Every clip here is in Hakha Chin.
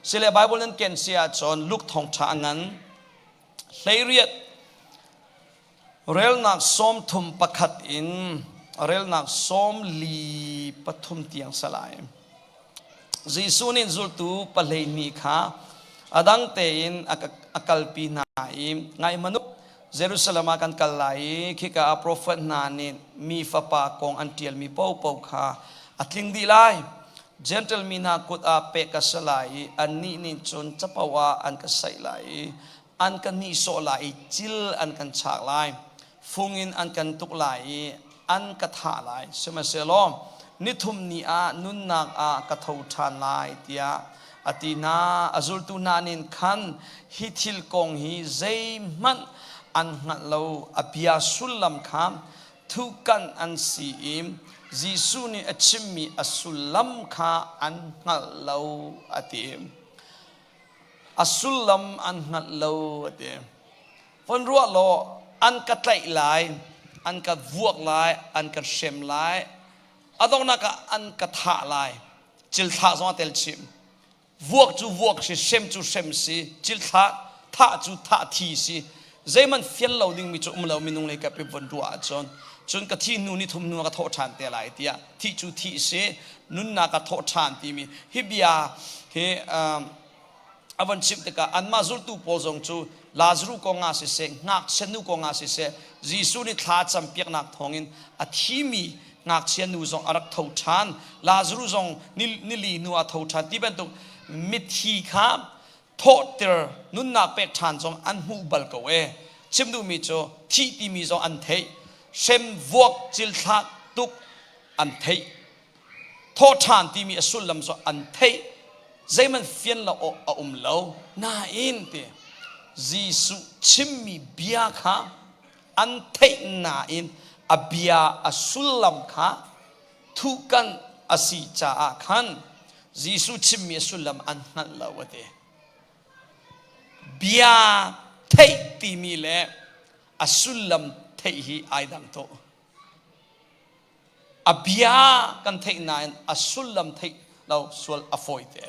Sile Bible nan ken si ahcun Luke thawngṭha a ngan 18 relnak 31 in relnak 43 tiang salai. Jesuh nih zultu 12 kha a dang tein a kalpi hna i ngai hmanh u, Jerusalem ah kan kal lai i khika ah profet hna nih mi fapa kong an ṭialmi paohpaoh kha a tling dih lai. Gentle mi hna kut ah pek ka si lai i annih nih cun capo ah an ka saih lai i an ka nihsawh lai i cil an kan chak lai. Fung in an kan tuk lai i an ka thah lai. Sihmanhsehlaw nithum ni ah nunnak ah ka tho ṭhan lai tiah a ti hna. A zultu hna nih khan hi thil kong hi zeihmanh an hngalh lo. A bia sullam kha thuhkanh an si i Jesuh nih a chimmi a sullam kha an hngalh lo a ti. A sullam an hngalh lo a ti. Von ruah law an ka tlaih lai, an ka vuak lai, an ka hrem lai, a donghnak ah an ka thah lai. Cilthlah zong a tel chim. Vuak cu vuak si, hrem cu hrem si, cilthlah thah cu thah thi si. Zeihmanh fial lo dingmi cu um lo minung lei kap i von ruah ahcun cun ka thi hnu ni thum hnu ah ka thawh ṭhan te lai tiah thih cu thih si nunnak ka thawh ṭhan timi hi bia hi a von chimh tikah anmah zultu pawl zong cu Lazaruh kong ah siseh ngakchia nu kong ah siseh Jesuh nih thla a campiaknak thawngin a thimi ngakchia nu zong a rak tho ṭhan Lazaruh zong nili hnu ah tho ṭhan ti bantuk mithi kha thawhter nunnak pek ṭhan zong an hmuh bal ko e chim duhmi cu thih timi zong an theih hrem vuak cilthlak tuk an theih thawhṭhan timi a sullam cu an theih zeihmanh fian lo awk a um lo nain ti Jesuh chimmi bia kha an theih nain a bia a sullam kha thuhkanh a si caah khan Jesuh chimmi a sullam an hngalh lo a ti bia theih timi le a sullam theih hi ai dang tuk A bia kan theih nain a sullam theih lo sual a fawi te.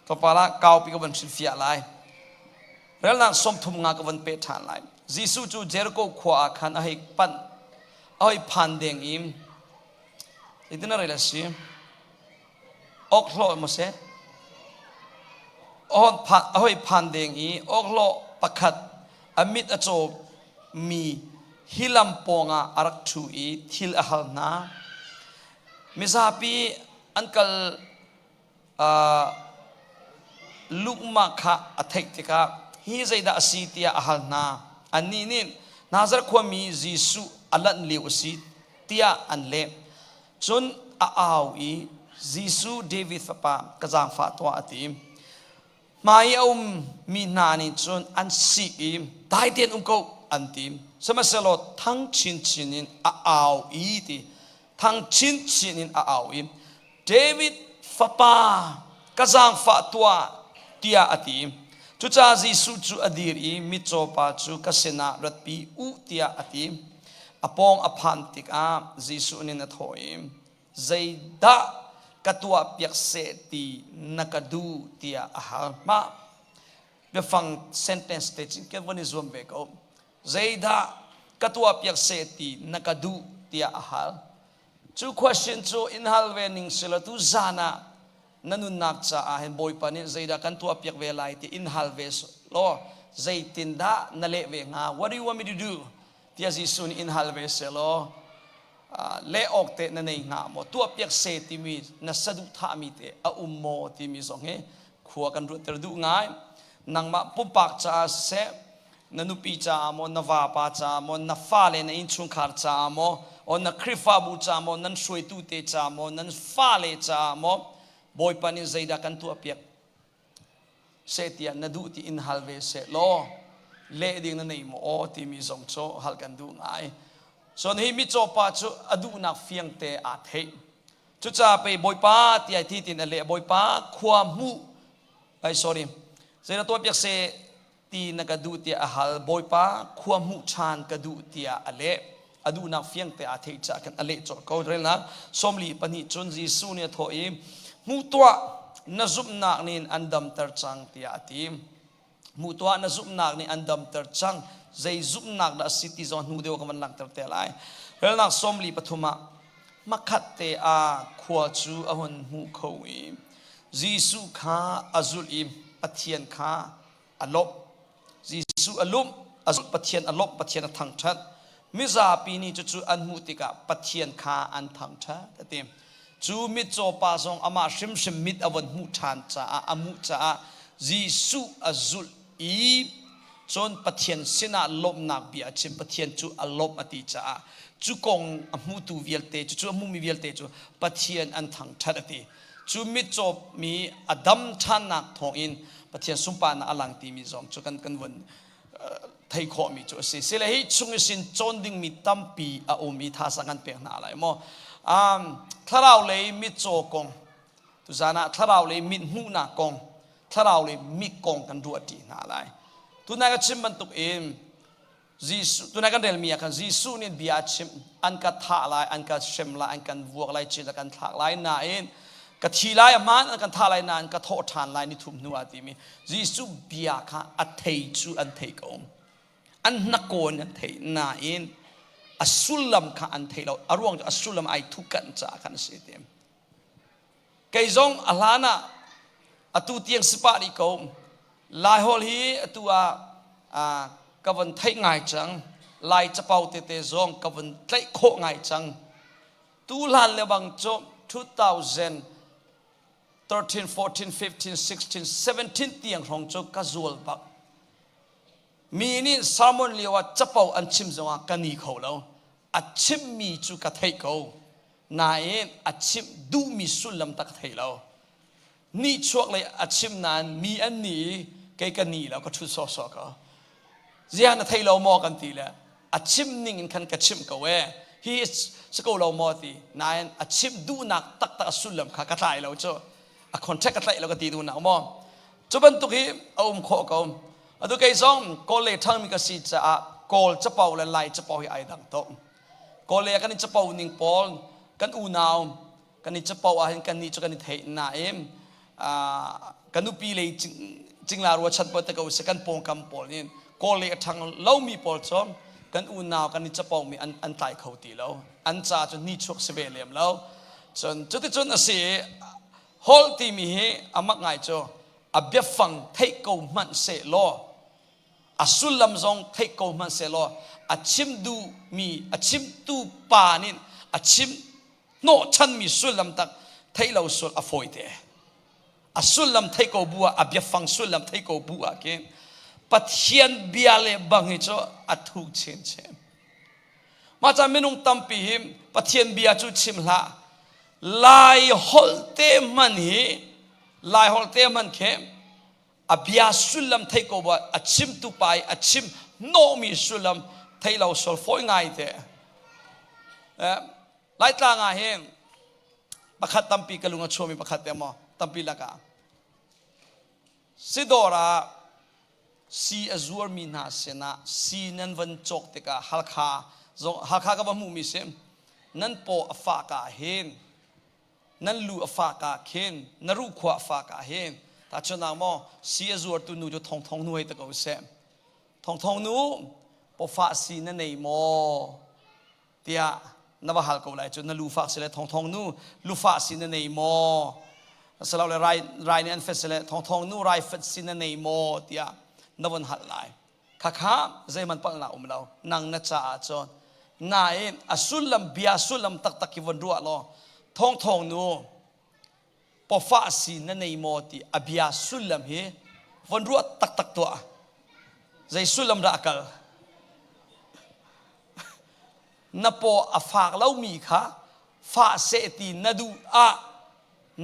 Tlawmpal ah kaupi ka van hrilhfiah lai. Relnak 35 ka van peh ṭhan lai. Jesuh cu Jericho khua ah khan a hei panh, a hei phan deng i zeitin a rel a si? Awkhlawh maw si? A hoi phan deng i awkhlawh pakhat a mit a caw mi hi lam pawngah a rak ṭhu i thil a hal hna. Mizapi an kal lukmah kha a theih tikah hi zeidah a si tiah a hal hna. Annih nih Nazareth khuami Jesuh a lanh lio a si tiah an leh. Cun a au i Jesuh David fapa ka zaangfah tuah a ti. Hmai i a ummi hna nih cun an sik i dai tein um ko an ti. Sihmanhsehlaw thang chinchin in a au i ti thang chinchin in a au i David fapa ka zaangfah tuah tiah a ti. Cucaah Jesuh cu a dir i mitcaw pa cu ka sinah ratpi u tiah a ti. A pawng a phan tikah Jesuh nih a thawh i, zeidah ka tuahpiak seh ti na ka duh tiah a hal. Mah biafang sentence te cin kan von i zuam ve ko. Zeidah ka tuahpiak seh ti na ka duh tiah a hal. Cu question cu in hal ve ning sila tu zan ah na nunnak caah hin Bawipa nih zeidah kan tuahpiak ve lai ti in hal ve law zeitindah na leh ve hnga? What do you want me to do? Tiah Jesuh nih in hal ve selaw leh awk te na nei hnga maw tuahpiak se timi na saduhthahmi te a um maw timi zong hi khua kan ruahter duh ngai nangmah pumpak caah siseh na nupi caah maw na vapa caah maw na fale na innchungkhar caah maw o na Khrihfabu caah maw nan hruaitu te caah maw nan fale caah maw Bawipa nih zeidah kan tuahpiak seh tiah na duh ti in hal ve seh law leh ding na nei maw aw timi zong cu hal kan duh ngai cun hi mitcaw pa cu a duhnak fiang te aa theih cucaah pei bawipa tiah ti tin a leh bawipa khua hmuh ai sorry zeidah tuah piak seh ti na ka duh tiah a hal bawipa khua hmuh ṭhan ka duh tiah a leh a duhnak fiang te aa theih caah khan a leh colh ko relnak 42 cun Jesuh nih a thawh i hmuh tuah. na zumhnak nih an damter cang tiah a ti. Hmu tuah na zumhnak nih an damter cang. Zei zumhnak dah a si ti zong hnu deuh ka van langhter te lai. Relnak 43 ah hmakhat te ah khua cu a hun hmu kho i Jesuh kha a zulh i Pathian kha a lawmh. Jesuh a lumh, a zulh Pathian a lawmh, Pathian a thangṭhat. Mizapi nih cucu an hmuh tikah Pathian kha an thangṭhat a ti. Cu mitcaw pa zong amah hrimhrim mit a von hmuh ṭhan caah a hmuh caah Jesuh a zulh i cun Pathian sinah lawmhnak bia a chim. Pathian cu a lawmh a ti caah cu kong a hmutu vialte cucu a hmumi vialte cu Pathian an thangṭhat a ti. Cu mitcaw mi a dam ṭhannak thawngin Pathian sunparnak a lang timi zong cu kan kan vun thei khawhmi cu a si. Sile hi chung i sin cawn dingmi tampi a um i thazaang kan pek hna lai maw. Um, thlarau lei mitcaw kong, tuzan ah thlarau lei mit hmuhnak kong, thlarau lei mit kong kan ruah ṭi hna lai. Tunai ka chim bantuk in Jesuh tunai kan relmi ah khan Jesuh nih bia a chim an ka thah lai an ka hrem lai an kan vuak lai cil kan thlak lai nain ka thi lai a hmaan an kan thah lai nain ka thawh ṭhan lai ni thum hnu ah timi Jesuh bia kha a thei cu an thei ko an hnakawn an thei nain a sullam kha an thei lo a ruang cu a sullam ai thukanh caah khan a si ti Kei zong a hlan ah atu tiang si pah rih ko. Laiholh hi atu ah ka von theih ngai cang. Lai capo tete zong ka von tlaih khawh ngai cang. Tu hlan le bang cu 2013, 14, 15, 16, 17 tiang hrawng cu ka zual bak. Mi nih sermon lio ah capo an chim zongah ka ni kho lo. A chimmi cu ka theih ko. Nain a chimh duhmi sullam tak ka thei lo. Nihchuak lei a chim nain mi an ni i kei ka ni lo ka ṭhut sawhsawh ko. Ziah na thei lo maw kan ti le a chim ning in khan ka chimh ko ee. Hi si ko lo maw ti. Nain a chimh duhnak taktak a sullam kha ka tlai lo cu. A contract ka tlaih lo ka ti duhnak maw. Cu bantuk hi a um khawh ko. Atu kei zong Kawl lei ṭhangmi ka si caah Kawl capo le Lai capo hi ai dang tuk. Kawl lei ah kan i capo ning pawl kan unau kan i capo ahhin kan nih cu kan i theih nain ka nupi lei cingla rua chan pawl te ko si kan pawngkam pawl nih Kawl lei a ṭhang lomi pawl cu kan unau kan i capo mi an an tlai kho ti lo. An ca cu ni chuak si ve lem lo. Cun cuticun a si i holh timi hi a mak ngai cu a biafang theih ko hmanh seh law a sullam zong theih ko hmanh seh law a chim duhmi a chimtu pa nih a chim hnawhchanmi sullam tak theih lo sul a fawi te a sullam theih ko bu ah a biafang sullam theih ko bu ah khin Pathian bia le bang hi cu a thuk chinchin mah ca minung tampi hi Pathian bia cu chim hlah Lai holh te hman hi Lai holh te hman khi a bia sullam theih ko bu a chimtu pa i a chim hnawhmi sullam theih lo sual fawi ngai te. Laitlang ah hin pakhat tampi ka lung a chuami pakhat te maw tampi lakah Sidawr ah si a zuarmi hna sinah si nan van cawk tikah Halkha zong Halkha ka va hmuhmi si nan paw a fah ka hin nan lu a fah ka khin na ruhkhua a fah ka hin tahchunhnak maw si a zuartu nu cu thongthong nu hei ta ko seh thongthong nu pawfah si na nei maw tiah na va hal ko lai cu na lu fak si le thongthong nu lufah si na nei maw asilole rai rai nih an fet si le thongthong nu rai fet si na nei maw tiah na von hal lai khakha zeihmanh palhnak um lo nang na caah cun nain a sullam bia sullam taktak hi von ruah law thongthong nu pawfah si na nei maw ti a bia sullam hi von ruah taktak tuah zei sullam dah a kal na paw a fak lomi kha fah seh ti na duh ah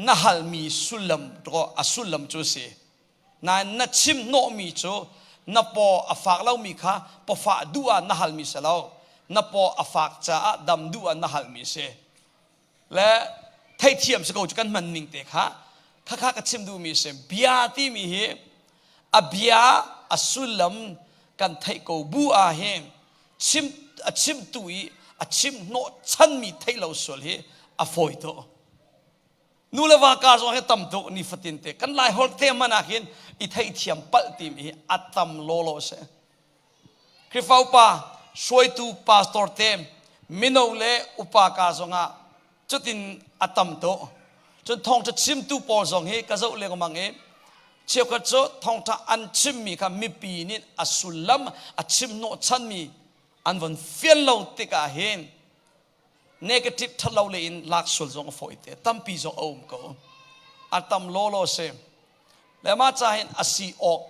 na halmi sullam a sullam cu a si nain na chim hnawhmi cu na paw a fak lomi kha pawfah duh ah na halmi si lo na paw a fak caah dam duh ah na halmi si le theithiam si ko cu kan hman ning te kha khakha ka chim duhmi si bia timi hi a bia a sullam kan theih ko bu ah hin chim a chimtu i a chim hnawh chanmi theih lo sual hi a fawi to. Nu le va kar zong hi tam tuk nifatin te kan lai holh te man ah khin i theihthiam palh timi hi a tam lawlaw si. Khrihfa upa hruaitu pastor te mino le upa ka zongah cutin a tam tuk. Cun thawngṭha chimtu pawl zong hi ka zoh lengmang i cheukhat cu thawngṭha an chimmi kha mipi nih a sullam a chim hnawhchanmi an von fian lo tikah hin negative ṭhatlo le in lak sual zong a fawi te tampi zong a um ko a tam lawlaw si le mah ca hin a si awk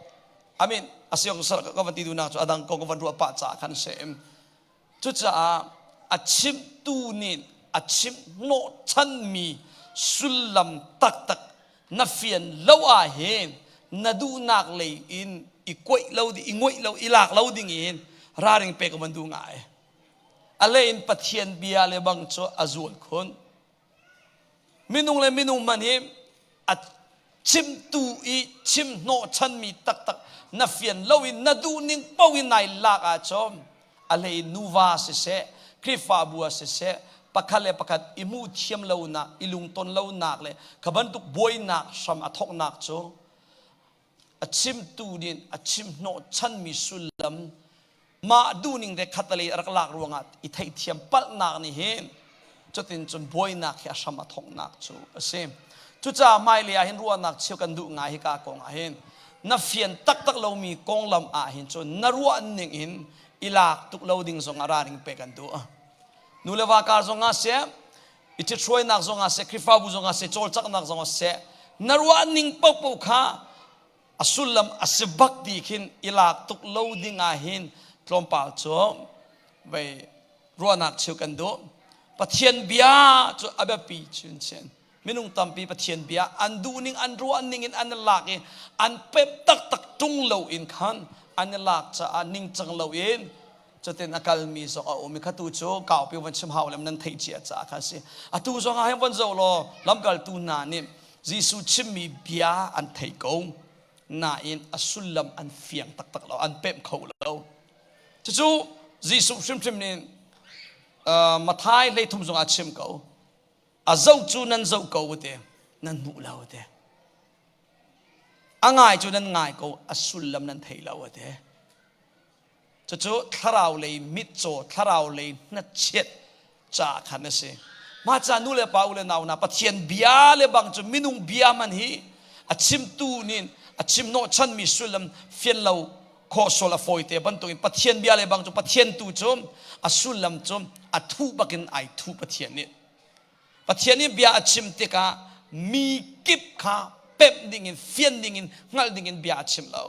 I mean a si awk ka van ti duhnak cu adang kong ka van ruah pah caah khan si cucaah a chimtu nih a chimh hnawhchanmi sullam taktak na fian lo ah hin na duhnak lei in i kuaih lo i ngoih lo i lak lo ding in ralring pek ka van duh ngai A lei in Pathian bia le bang cu a zual khun. Minung le minung man hi a chimtu i chim hnawhchanmi taktak na fian lo in na duhning paoh in nai lak ahcun a hlei in nuva siseh Khrihfabu ah siseh pakhat le pakhat i hmuh thiam lonak i lungton lonak le kha bantuk buainak hram a thawknak cu a chimtu nih a chim hnawhchanmi sullam mah duhning le khatalei a rak lak ruangah i theihthiam palhnak nih hin cutin cun buainak hi a hram a thawknak cu a si. Cucaah hmailei ah hin ruahnak cheu kan duh ngai hika kong ah hin na fian taktak lomi konglam ah hin cun na ruah ning in i lak tuk lo ding zong ah ralring pek kan duh. Nu le va kar zong ah seh, i ṭhithruainak zong ah seh, Khrihfabu zong ah seh, cawlcanghnak zong ah seh, na ruah ning paohpaoh kha a sullam a si bak ti khin i lak tuk lo ding ah hin tlawmpal cu vei ruahnak cheu kan duh. Pathian bia cu a biapi chinchin. Minung tampi Pathian bia an duhning an ruah ning in an i lak i an pemh taktak ṭung lo in khan an i lak caah ningcang lo in cutin a kalmi zong a um i khatu cu kaupi van chim hau lem nan theih cia caah kha si atu zong ah hin van zoh law lamkaltu hna nih Jesuh chimmi bia an thei ko nain a sullam an fiang taktak lo an pemh kho lo cucu Jesuh hrimhrim nih Matthai 13 zong ah chim ko a zoh cu nan zoh ko te nan hmuh lo te a ngai cu nan ngai ko a sullam nan thei lo te Cucu thlarau lei mitcaw, thlarau lei hnachet ca khan a si. Mah ca nu le pa u le nau hna Pathian bia le bang cu minung bia man hi a chimtu nih a chim hnawhchanmi sullam fian lo khawh sual a fawi te bantukin Pathian bia le bang cu Pathian tu cu a sullam cu a thuh bakin ai thuh Pathian nih. Pathian nih bia a chim tikah mi kip kha pemh dingin fian dingin hngalh dingin bia a chim lo.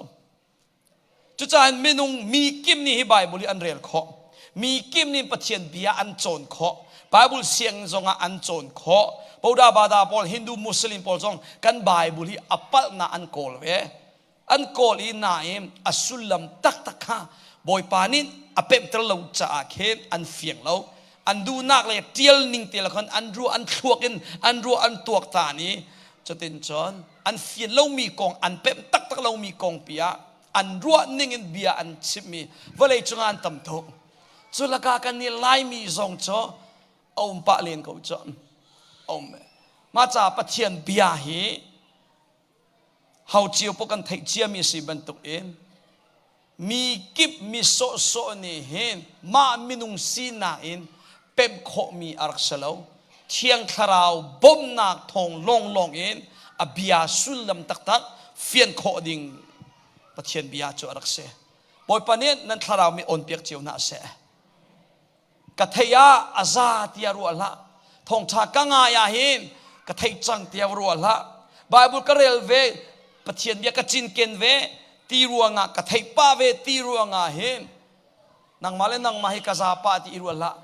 Cucaah minung mi kim nih hi Bible hi an rel khawh. Mi kim nih Pathian bia an cawn khawh. Bible sianginn zongah an cawn khawh. Buddha Bada pawl, Hindu Muslim pawl zong kan Bible hi a palhnak an kawl ve. An kawl i nain a sullam taktak kha Bawipa nih a pemhter lo caah khin an fiang lo. An duhnak le tial ning te le khan an ruah an thluak in an ruah an tuak ta ni cutin cun an fian lomi kong an pemh taktak lomi kong pi ah an ruah ning in bia an chimmi vawlei cungah an tam tuk cu lakah kan nih laimi zong cu a um pah len ko cu a um mah ca pathian bia hi hau cio pawh kan theih ciami si bantuk in Mi kip mi sawhsawh nih hin mah minung sinak in pemh khawhmi a rak si lo. Thiang Thlarau bawmhnak thawng lawnglawng in a bia sullam taktak fian khawh ding Pathian bia cu a rak si. Bawipa nih nan thlarau mi awnpiak cio hna seh. Ka thei ah a za tiah ruah hlah. Thawngṭha ka ngai ah hin ka thei cang tiah ruah hlah. Bible ka rel ve, Pathian bia ka cinken ve ti ruangah ka theih pah ve ti ruangah hin nangmah le nangmah hi ka za pah ti i ruah hlah.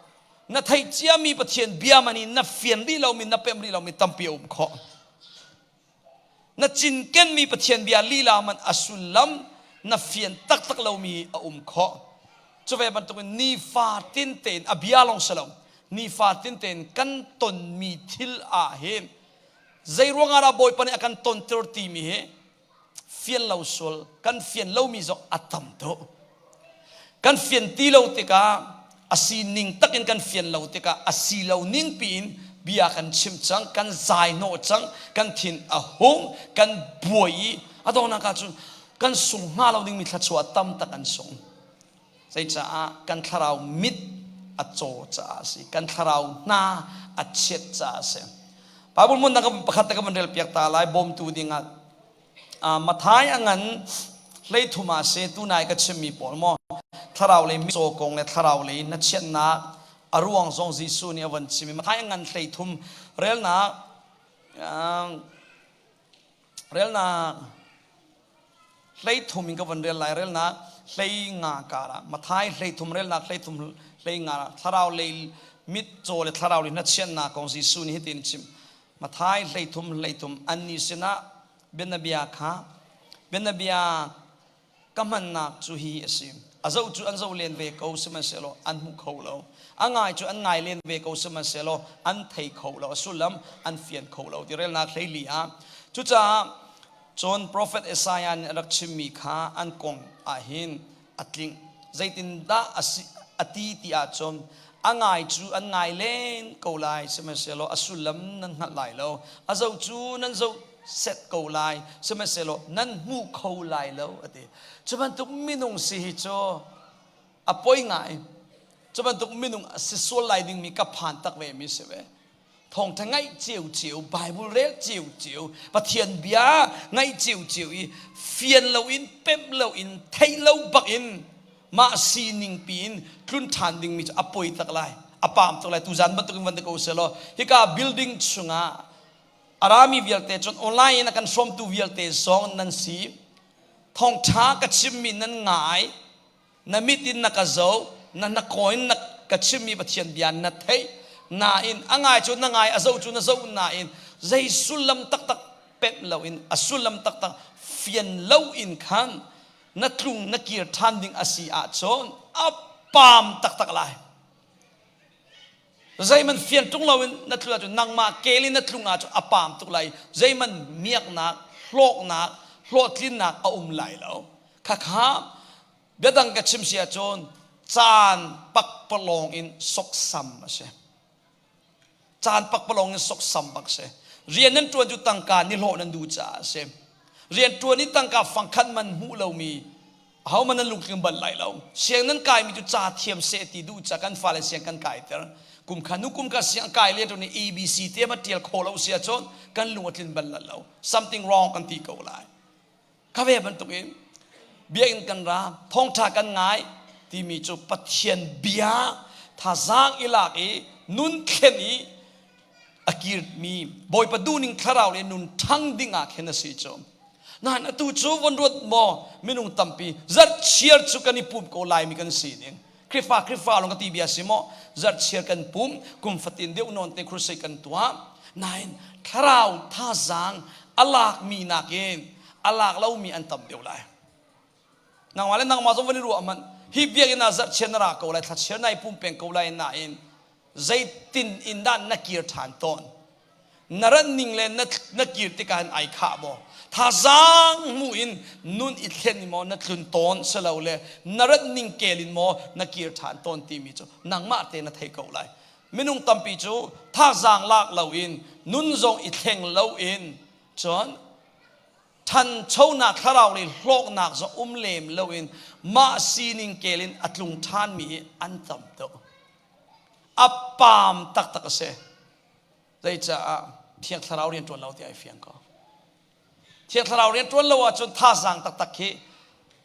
Na theih ciami Pathian bia man in na fian rih lomi na pemh rih lomi tampi a um khawh. Na cinkenmi Pathian bia lila man a sullam na fian taktak lomi a um khawh. Cu ve bantukin nifa tin tein a bia lawng si lo nifa tin tein kan tonmi thil ah hin zei ruangah dah Bawipa nih a kan tonter timi hi fian lo sual kan fian lomi zong a tam tuk. Kan fian ti lo tikah a sining takin kan fian lo tikah a si lo ning piin Bia kan chim cang, kan zai hnawh cang, kan thin a hung, kan buai i a donghnak ah cun kan sung hnga lo dingmi thluachuah tam tak an sung. Zeicaah kan thlarau mit a caw caah a si. Kan thlarau hna a chiat caah a si. Bible hmun na pakhat ka van rel piak ta lai bawmtu dingah Mathai a ngan 13 ah si tunai ka chimmi pawl maw thlarau lei mitcaw kong le thlarau lei na chiatnak a ruang zong Jesuh nih a van chim i Mathai a ngan 13 relnak relnak 13 in ka van rel lai relnak 15 karah Mathai 13 relnak 13 15 thlarau lei mitcaw le thlarau lei hnachiatnak kong Jesuh nih hitin chim Mathai 13 13 annih sinah bianabia kha bianabia ka hmannak cu hi a si. A zoh cu an zoh len ve ko sihmanhsehlaw an hmu kho lo. A ngai cu an ngai len ve ko sihmanhsehlaw an thei kho lo. A sullam an fian kho lo. Ti relnak 14 ah. Cucaah cun profet Isaiah nih a rak chimmi kha an kong ah hin a tling. Zeitindah a si a ti ti ahcun a ngai cu an ngai len ko lai sihmanhsehlaw a sullam nan hngalh lai lo. A zoh cu nan zoh set ko lai sihmanhsehlaw nan hmu kho lai lo a ti. Cu bantuk minung si hi cu a poi ngai. Cu bantuk minung a si sual lai dingmi ka phan tak ve mi si ve. Thawngṭha ngaih ciocio, Bible rel ciocio, Pathian bia ngaih ciocio i fian loin, pemh loin, theih lo bak in mah sining piin tlun ṭhan dingmi cu a poi tak lai, a paam tuk lai. Tuzan bantukin van ti ko selaw, hika building chungah a rami vialte cun online in a kan hrawmtu vialte zong nan si. Thawngṭha ka chimmi nan ngai, na mit in na ka zoh na na kaw in na ka chimmi Pathian bia na theih nain a ngai cu na ngai a zoh cu na zoh nain zei sullam taktak pemh loin a sullam taktak fian loin khan na tlung na kir ṭhan ding a si ahcun a paam taktak lai Zeihmanh fian ṭung loin na tlun ahcun nangmah kel in na tlung ahcun a paam tuk lai. Zeihmanh miaknak, hlawknak, hlawhtlinnak a um lai lo. Khakha biadang ka chim si ahcun caan pakpalawng in soksam a si. Caan pakpalawng in soksam bak si. Rian nan ṭuan cu tangka nihlawh nan duh caah a si. Rian ṭuan i tangka fangkhat man hmuh lomi Ahohmanh nan lungtling bal lai lo. Siang nan kaimi cu ca thiam seh ti duh ca kan fale siang kan kaiter. Kum kha nu kum kha siang kai len nih ABC te ma tial kho lo si ahcun kan lung a tlin bal lo. Something wrong kan ti ko lai. Kha ve bantuk in biakinn kan ra, thawngtha kan ngai timi cu Pathian bia thazaang i lak i nun thlen i a kirmi Bawipa duhning thlarau le nun ṭhang ding ah khin a si cu. Nain atu cu von ruat maw minung tampi zarhchiar cu kan i pum ko laimi kan si ding. Khrihfa Khrihfa lawng ka ti bia si maw zarhchiar kan pum kum fatin deuh nawn te crusade kan tuah. Nain thlarau thazaang a lakmi nakin a lak lomi an tam deuh lai. Nangmah le nangmah zong van i ruah hmanh. Hi biakinn ah zarhchiar na ra ko lai, thlachiar na i pum peng ko lai nain zeitin in dah na kir ṭhan tawn? Na ran ning le na, na kir tikah hin ai khah maw? Thazaang hmu in nun i thlen in maw na tlun tawn silole na rat ning kel in maw na kir ṭhan tawn timi cu nangmah te na thei ko lai. Minung tampi cu thazaang lak loin nun zong i thleng loin cun ṭhanchonak thlarau lei hlawknak zong um lem loin mah sining kel in a tlung ṭhanmi hi an tam tuk. A paam taktak a si. Zeicaah Thiang Thlarau rian ṭuan lo ti ai fiang ko. Thiang Thlarau rian ṭuan lo ahcun thazaang taktak hi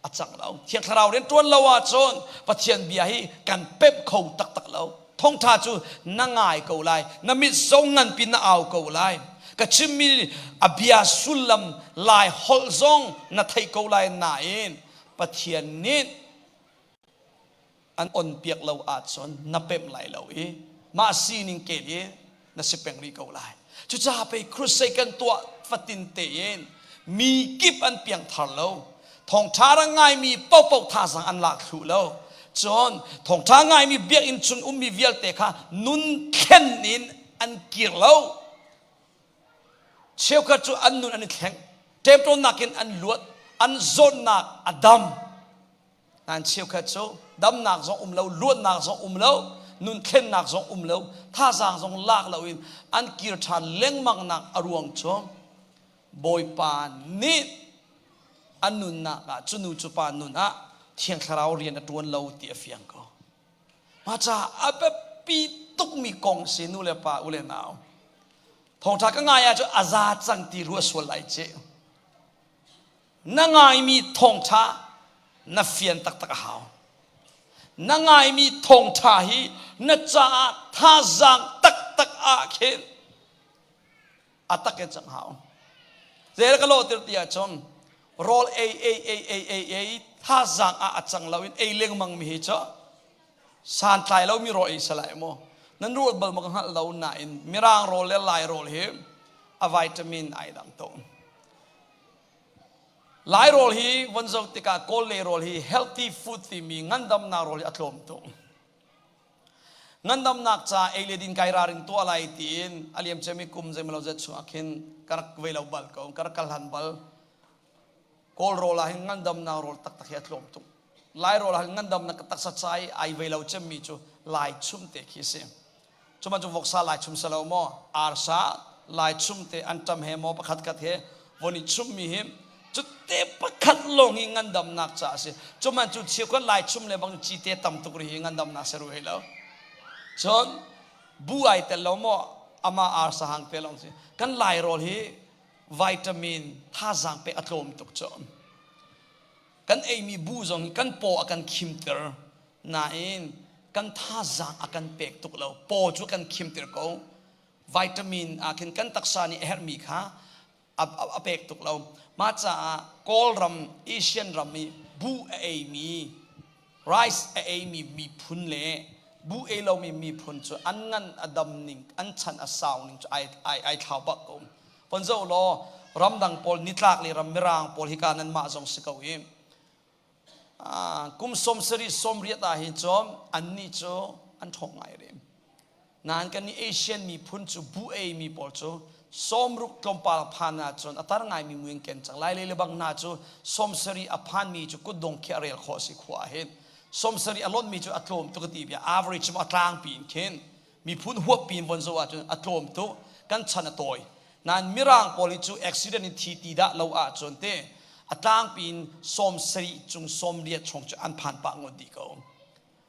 a cang lo. Thiang Thlarau rian ṭuan lo ahcun Pathian bia hi kan pemh kho taktak lo. Thawngṭha cu na ngai ko lai, na mit zong nganpi na au ko lai. Ka chimmi a bia sullam lai holh zong na theih ko lai nain Pathian nih an onpiak lo ahcun na pemh lai lo i mah sining kel i na si peng rih ko lai. Cucaah pei crusade kan tuah fatin tein mi kip an piangthar lo. Thawngṭha ra ngaimi paohpaoh thazaang an lak thlu lo. Cun thawngṭha ngaimi biakinn chung ummi vialte kha nun thlen in an kir lo. Cheukhat cu an nun an i thleng. Ṭemṭawnnak in an luat. An zawtnak a dam. Nain cheukhat cu damnak zong um lo, luatnak zong um lo. Nun thlennak zong um lo, thazaang zong lak loin an kir ṭhan lengmang nak a ruang cu Bawipa nih an nunnak ah cu nu cu pa nun ah Thiang Thlarau rian a ṭuan lo ti a fiang ko. Mah caah a biapi tukmi kong si nu le pa u le nau. Thawngṭha ka ngai ahcun a za cang ti rua sual lai ci. Na ngaimi thawngṭha na fian taktak a hau. Na ngaimi thawngṭha hi na caah thazaang taktak ah khin a tak in cang hau. Zel ka lawhtir ti ahcun rawl ei ei ei ei ei ei thazaang ah a cang lo in ei lengmang mi hi cu santlai lo mi rawl ei salai maw nan ruat bal ma ka hngalh lo nain mirang rawl le lai rawl hi a vitamin ai dang to. Lai rawl hi von zoh tikah kawl lei rawl hi healthy food timi ngandamnak rawl hi a tlawm tuk. Ngandamnak ca ei le din kai ralring tuah lai tiin a liam ciami kum zeimaw zat chungah khin ka rak vei lo bal ko, ka rak kal han bal. Kawl rawl ah hin ngandamnak rawl taktak hi a tlawm tuk. Lai rawl ah hin ngandamnak ka taksa ca i ai vei lo cemmi cu lai chum te khi a si. Cu bantuk voksa lai chum salo maw arsa lai chum te anṭam he maw pakhat khat he von i chummi hi cute pakhat lawng hi ngandamnak ca a si. Cu man cu chiukhat lai chum le bang cite tam tuk ri hi ngandamnak si ru hei lo. Cun bu ai tel lo maw ama arsa hang te lawng si. Kan lai rawl hi vitamin thazaang pek a tlawm tuk cu. Kan eimi bu zong hi kan paw a kan khimter nain kan thazaang a kan pek tuk lo. Paw cu kan khimter ko. Vitamin ah khin kan taksa nih a herhmi kha a, a, a pek tuk lo. Mah caah Kawlram, Asian ram i bu a eimi, rice a eimi miphun le bu ei lomi miphun cu an ngan a dam ning, an chan a sau ning cu ai, ai, ai thlau bak ko. Von zoh law ramdang pawl nitlak le ram mirang pawl hika nan mah zong si ko i kum 70 80 ah hin cun annih cu an ṭhawng ngai rem. Nain kan nih Asian miphun cu bu ei mi pawl cu 60 tlawmpal phan ahcun a tar ngaimi mui an ken cang. Lai lei le bang hna cu 70 a phanmi cu kutdong khi a rel khawh a si khua ah hin. 70 a lonhmi cu a tlawm tuk a ti bia average a tlangpi in khin miphun huappi in von zoh ahcun a tlawm tuk kan chan a tawi nain mirang pawl hi cu accident in thi ti dah lo ahcun te a tlangpi in 70 cung 80 chung cu an phan pah ngot dih ko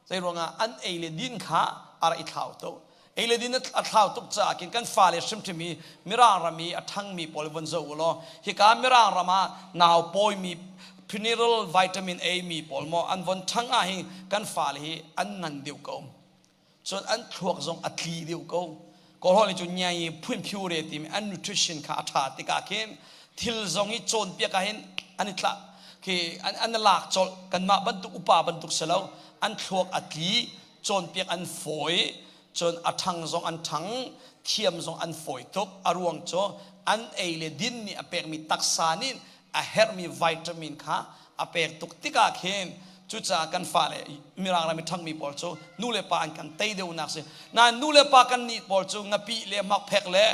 zei ruangah an ei le din kha a rak i thlau tuk ei le din a thlau tuk caah khin kan fale hrimhrim hi mirang ram i a ṭhangmi pawl von zoh u law hika mirang ram ah nau pawimi prenatal vitamin A mi pawl maw an von ṭhang ah hin kan fale hi an ngan deuh ko cun an thluak zong a tli deuh ko kawlhawl nih cun nyai phun phiu re timi an nutrition kha a ṭha tikah khin thil zong i cawnpiak ah hin an i tlak khi an an lak colh kanmah bantuk upa bantuk si lo an thluak a tli cawnpiak an fawi cun a ṭhang zong an ṭhang thiam zong an fawi tuk a ruang cu an ei le din nih a pekmi taksa nih a herhmi vitamin kha a pek tuk tikah khin cucaah kan fale mirang ram i ṭhangmi pawl cu nu le pa an kan tei deuhnak si nain nu le pa kan nih pawl cu ngapih le makphek le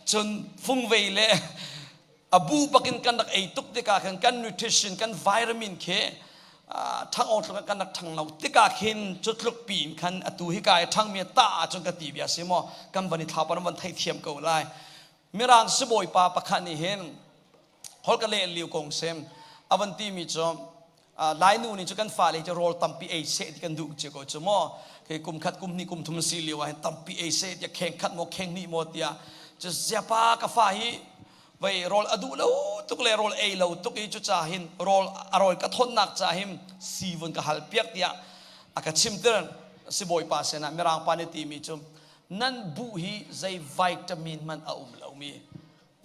cun fungvei le a bu bakin kan rak ei tuk tikah khin kan nutrition kan vitamin khi ṭhang awk tluk kan rak ṭhang lo tikah khin cu tluk piin khan atu hika i ṭhangmi ta ahcun ka ti bia si maw kan van i thlau van van theithiam ko lai mirang sibawipa pakhat nih hin hol ka leh liu kong sem a van ti mi cu Lainu nih cu kan fale cu rawl tampi ei seh ti kan duh cio ko cu maw khi kum khat kum hnih kum thum si lio ah hin tampi ei seh tiah kheng khat maw kheng hnih maw tiah cu ziapa ka fa hi vei rawl a duh lo tuk le rawl ei lo tuk i cuca hin rawl a rawl ka thawnnak ca hin si vun ka hal piak tiah a ka chimter sibawipa sinah mirang pa nih ti mi cu nan buh hi zei vitamin hmanh a um lomi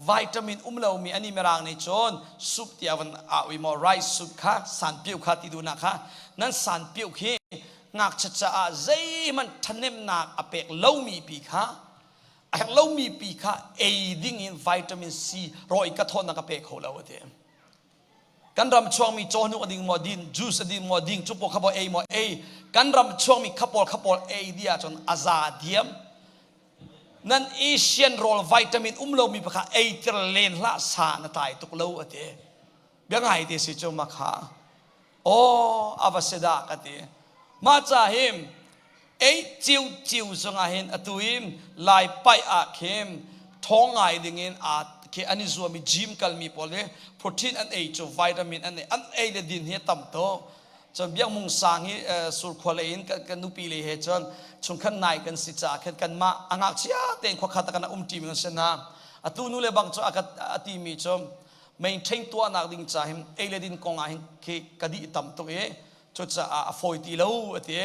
vitamin um lomi ani mirang nih cun soup tiah van au i maw rice soup kha sanpiu kha ti duhnak kha nan sanpiu khi ngakchia caah zeihmanh ṭhahnemnak a pek lomi pi kha a herh lomi pi kha ei ding in vitamin C rawi ka thawtnak a pe kho lo a ti kan ram chuakmi cawhnuk a ding maw din juice a ding maw ding cu pawl kha pawl ei maw ei kan ram chuakmi kha pawl kha pawl ei di ahcun a za diam Nan Asian rawl vitamin um lomi pakha ei tir len hlah sa na tlai tuk lo a ti. Bia ngai te si cu makha. Aw ava si dah ka ti. Mah ca hi. Ei ciuciu zongah hin atu i Lai paih ah khin ṭhawng ngai dingin aa khi an i zuam i gym kalmi pawl hi protein an ei cu vitamin an ei an ei le din hi a tam tuk. Cun Biak Mung Sang hi Surkhua lei in kan nupi lei he cun chungkhat nai kan si caah khin kanmah a ngakchia tein khuakhat ah kan um ṭimi kan si hna. Atu nu le bang cu a ka a timi cu maintain tuahnak ding ca hin ei le din kong ah hin khi ka dih tam tuk i cucaah a fawi ti lo a ti.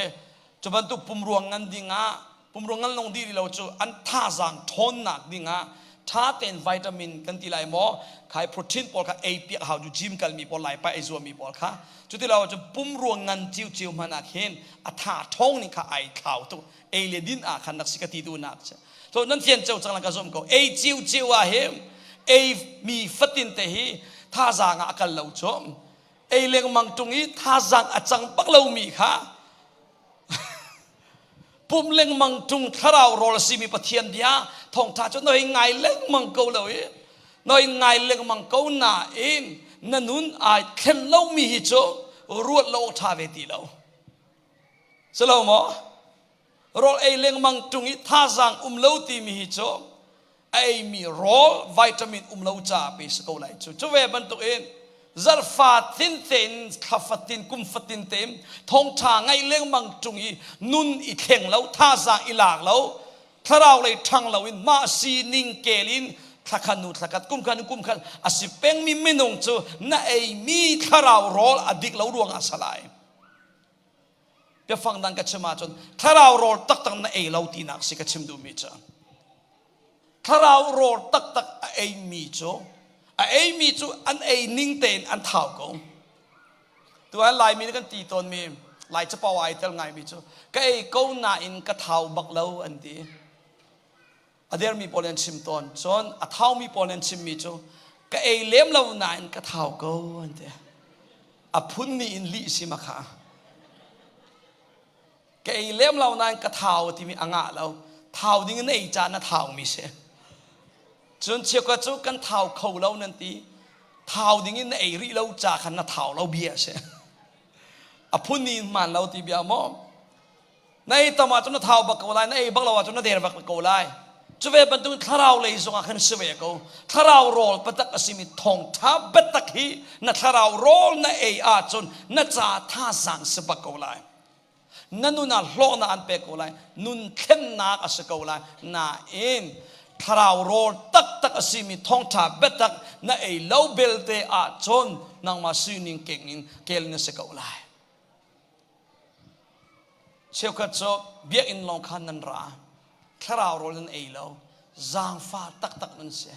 Cu bantuk pumrua ngan ding ah pumrua ngan lawng dih lo cu an thazaang ṭhawnnak ding ah ṭha tein vitamin kan ti lai maw khai protein pawl kha ei piak hau cu gym kalmi pawl lai pai ei zuami pawl kha cuti lo cu pumrua ngan ciuciu hmanh ah khin a tha ṭhawng ning kha ai thlau tuk ei le din ah khan nak si ka ti tu nak si so nan fian ceu cang lang ka zum ko ei ciuciu ah hi ei mi fatin te hi thazaang ah a kal lo cu ei lengmang ṭung i thazaang a cang bak lomi kha pum lengmang ṭung thlarau rawl a simi Pathian bia thawngṭha cu noi ngai lengmang ko lo i noi ngai lengmang ko nain na nun ai thlen lomi hi cu ruat lo awk ṭha ve ti lo si lo maw Rawl ei lengmang ṭung i thazaang um lo timi hi cu a eimi rawl vitamin um lo caah pe si ko lai cu. Cu ve bantukin zarh fatin tein thla fatin kum fatin tein thawngṭha ngaih lengmang ṭung i nun i thleng lo thazaang i lak lo thlarau lei ṭhang lo in mah sining kel in thlakhat nu thlakhat kum khat nu kum khat a si pengmi minung cu na eimi thlarau rawl a dik lo ruangah salai. Biafang dang ka chim ahcun thlarau rawl taktak na ei lo tinak si ka chim duhmi cu. Thlarau rawl taktak a eimi cu a eimi cu an ei ning tein an thau ko. Tu ah Laimi nih kan ti tawnmi Lai capo ai tel ngaimi cu ka ei ko nain ka thau bak lo an ti. A dermi pawl an chim tawn. Cun a thaumi pawl an chimmi cu ka ei lem lo nain ka thau ko an ti. A phun ni in lih si ma kha. Ka ei lem lo nain ka thau timi a ngah lo. Thau ding in ei caan na thaumi si. Cun cheukhat cu kan thau kho lo nan ti. Thau ding in na ei rih lo ca khan na thau lo bia si. A phun ni in hmaan lo ti bia maw? Na ei tam ahcun na thau bak ko lai, na ei bak lo ahcun na der bak ko lai. Cu ve bantuk thlarau lei zongah khan si ve ko. Thlarau rawl patak a simi thawngtha biatak hi na thlarau rawl na ei ahcun na ca thazaang si bak ko lai. Na nun ah hlawknak an pek ko lai. Nun thlennak a si ko lai. Nain thlarau rawl taktak a simi thawngtha biatak na ei lo belte ahcun nangmah sining keng in kel na si ko lai. Cheukhat cu biakinn lawng khan nan ra. Thlarau rawl nan ei lo. Zaangfa taktak nan si.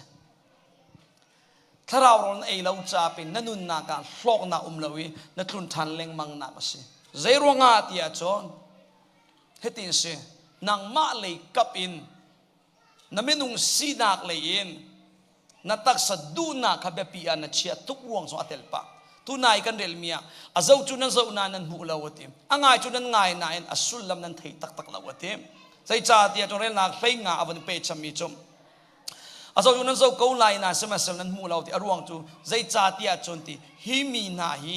Thlarau rawl na ei lo ca pin na nunnak ah hlawknak um lo i na tlun ṭhan lengmang nak a si. Zei ruangah ti ahcun hitin si nangmah lei kap in na minung sinak lei in na taksa duhnak kha biapi ah na chia tuk ruang zong a tel pah tunai kan relmi ah a zo cu nan zoh nain nan hmuh lo a ti a ngai cu nan ngai nain a sullam nan thei taktak lo a ti zeicahtiah cu relnak hlei nga a van pe chami cu a zo cu nan zo ko lai na sihmanhsehlaw nan hmuh lo ti a ruang cu zeicahtiah cun ti hi mi hna hi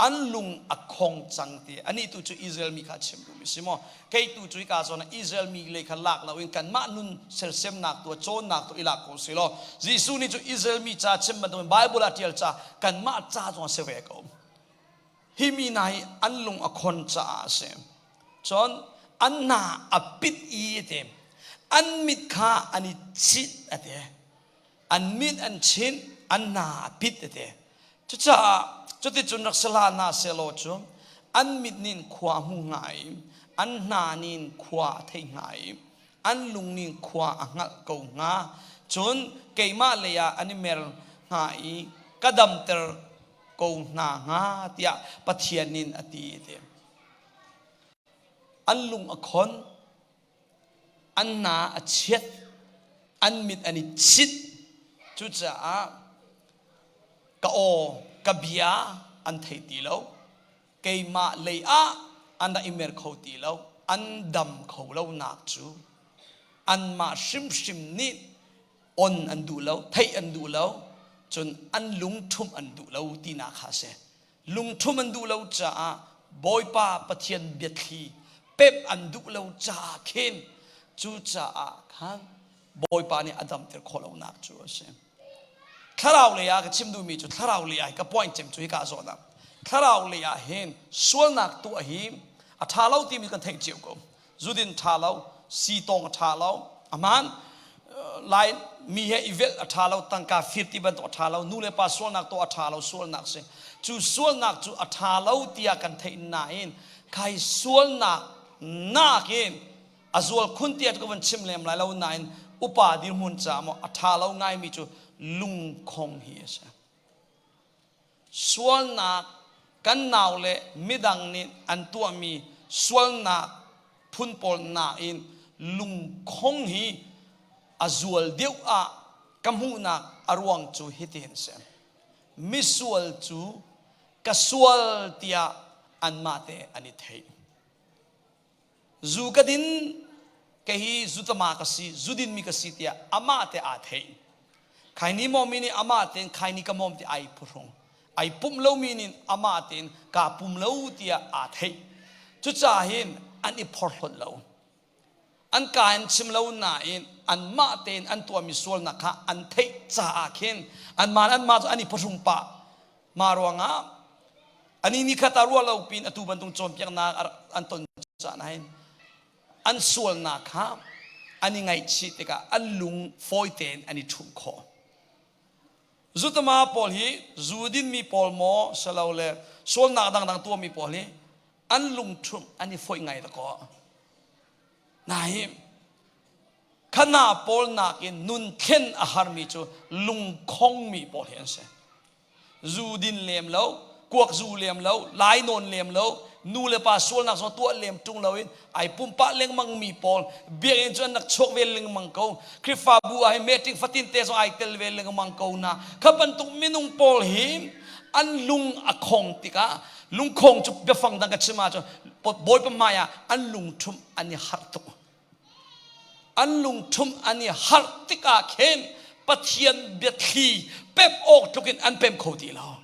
an lung a khong cang ti anih tu cu Israel mi kha chim duhmi si maw kei tu cu hika zawn ah Israel mi lei kha lak loin kanmah nun sersiamnak tu cawnnak tu i lak ko si law Jesuh nih cu Israel mi ca chim bantukin Bible ah ṭial ca kanmah ca zong a si ve ko hi mi hna hi an lung a khon caah a si cun an hna a pit i a ti an mit kha an i chit a ti an mit an chinh an hna a pit a ti cucaah cuticun rak si hlah hna sehlaw cu an mit nih khua a hmu hnga i an hna nih khua a thei hnga i an lung nih khua a hngalh ko hnga cun keimah lei ah an i mer hnga i ka damter ko hna hnga tiah Pathian nih a ti a ti an lung a khon An hna a chiat, an mit an i chit. Cucaah ka aw, ka bia an thei ti lo. Keimah lei ah an rak i mer kho ti lo. An dam kho lonak cu anmah hrimhrim nih on an duh lo, theih an duh lo, cun an lungṭhumh an duh lo tinak kha a si. Lungṭhumh an duh lo caah Bawipa Pathian biathli Pemh an duh lo caah khin cucaah khan Bawipa nih a damter khawh lonak cu a si. Thlarau lei ah ka chim duhmi cu thlarau lei ah ka point cem cu hika zawn ah thlarau lei ah hin sualnak tuah hi a ṭha lo timi kan theih cio ko. Zudin ṭha lo, sitawng a ṭha lo, aman lai mi he i velh a ṭha lo, tangka fir ti bantuk a ṭha lo, nu le pa sualnak tuah a ṭha lo, sualnak si. Cu sualnak cu a ṭha lo tiah kan theih nain khai sualnak nakin a zual khun tiah ka van chim lem lai lo nain upa dirhmun caah maw a ṭha lo ngaimi cu lungkhong hi a si. Sualnak kan nau le midang nih an tuahmi sualnak phun pawl nain lungkhong hi a zual deuh ah ka hmuhnak a ruang cu hitin a si. Misual cu ka sual tiah anmah te an i theih. Zu ka din, kei hi zutama ka si, zu dinmi ka si tiah amah te aa theih. Khaini mawmi nih amah tein khaini ka mawm ti ai phuhrung. Ai pumh lomi nih amah tein kaa pum lo tiah aa theih. Cucaah hin an i phorhlawt lo. An ka in chim lo nain anmah tein an tuahmi sualnak kha an theih caah khin anmah anmah cu an i phuhrung pah. Mah ruangah ani ni khat ah ruah lo pin atu bantuk cawnpiaknak an ton caan ah hin an sualnak kha an i ngaihchih tikah an lung fawi tein an i ṭhumh khawh. Zutama pawl hi zu dinmi pawl maw silole sualnak dangdang tuahmi pawl hi an lung ṭhumh an i fawih ngai dakaw. Nain khana pawl nakin nun thlen a harmi cu lungkhongmi pawl hi an si. Zu din lem lo, kuak zu lem lo, lainawn lem lo, nu le pa sualnak zong tuah lem ṭung loin ai pumpa lengmang mi pawl biakinn cu an rak chuak ve lengmang ko. Khrihfabu ah hin meeting fatin te zong ai tel ve lengmang ko na. Kha bantuk minung pawl hi an lung a khong tikah lungkhong cu biafang dang ka chim ahcun Bawipa hmai ah an lungṭhumh an i harh tuk. An lungṭhumh an i harh tikah khin Pathian biathli pemh awk tluk in an pem kho ti lo.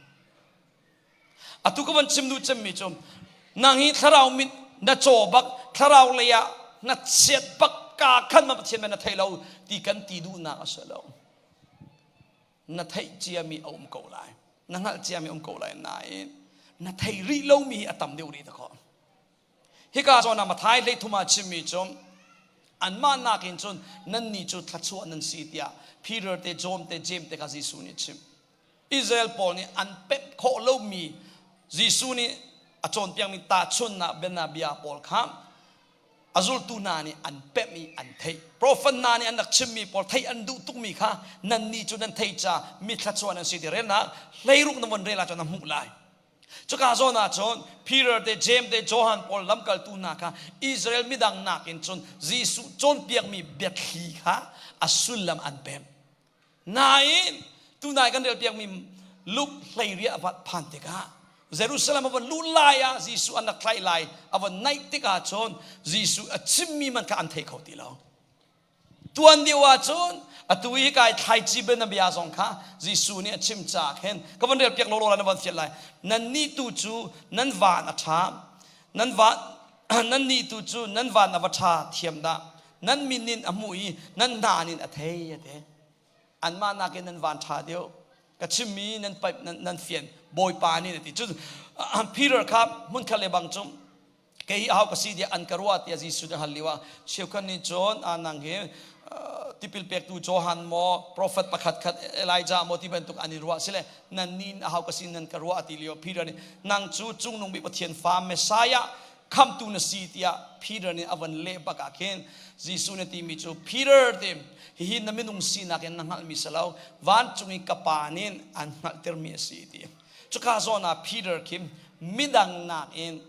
Atu ka van chim duh cemmi cu nang hi thlarau mit na caw bak thlarau lei ah na chiat bak ka khan ma Pathian na thei lo ti kan ti duhnak a si lo. Na theih ciami a um ko lai. Na hngalh ciami a um ko lai nain na thei rih lomi hi a tam deuh rih ta khawh. Hika zawn ah Matthai hleithum ah chimmi cu anmah nakin cun nannih cu thluachuah nan si tiah Peter te John te James te kha Jesuh nih a chimh. Israel pawl nih an pemh khawh lomi Jesuh nih a cawnpiakmi tahchunhnak bianabia pawl kha a zultu hna nih an pemh i an theih. Profet hna nih an rak chimmi pawl theih an duh tukmi kha nannih cu nan theih ca mi thluachuah nan si ti relnak hleiruk na von rel ahcun na hmuh lai. Cuka zawn ah cun Peter te James te Johan pawl lamkaltu hna kha Israel midang nakin cun Jesuh cawnpiakmi biathli kha a sullam an pemh. Nain tunai kan relpiakmi Luke hleiriah a phan tikah Jerusalem a von luh lai ah Jesuh an rak tlaih lai a von naih tikah cun Jesuh a chimmi man kha an thei kho ti lo. Tuan deuh ahcun atu i kai thlaici bianabia zong kha Jesuh nih a chim caah khin ka van relpiak lawlaw lai na van fial lai. Nannih tu cu nan van a ṭha. Nan van nannih tu cu nan van a va ṭha thiam dah. Nan min in a hmuh i nan hna in a thei a ti. Anmah nakin nan van ṭha deuh. Ka chimmi nan paip nan, nan fian Bawipa nih a ti. Cun Peter kha hmunkhat le bang cu kei hi aho ka si tiah an ka ruah tiah Jesuh nih a hal lio ah cheukhat nih cun nang hi tipil pektu Johan maw prophet pakhat khat Elijah maw ti bantuk an i ruah sile nan nih aho ka si nan ka ruah ti lio Peter nih nang cu cungnung bik Pathian fa Messiah khamtu na si tiah Peter nih a von leh bak ah khin Jesuh nih timi cu Peter ti hihi na minung sinak in na hngalhmi si lo vancung i ka pa nih an hngalhtermi a si ti cuka zawn ah Peter khi midang nakin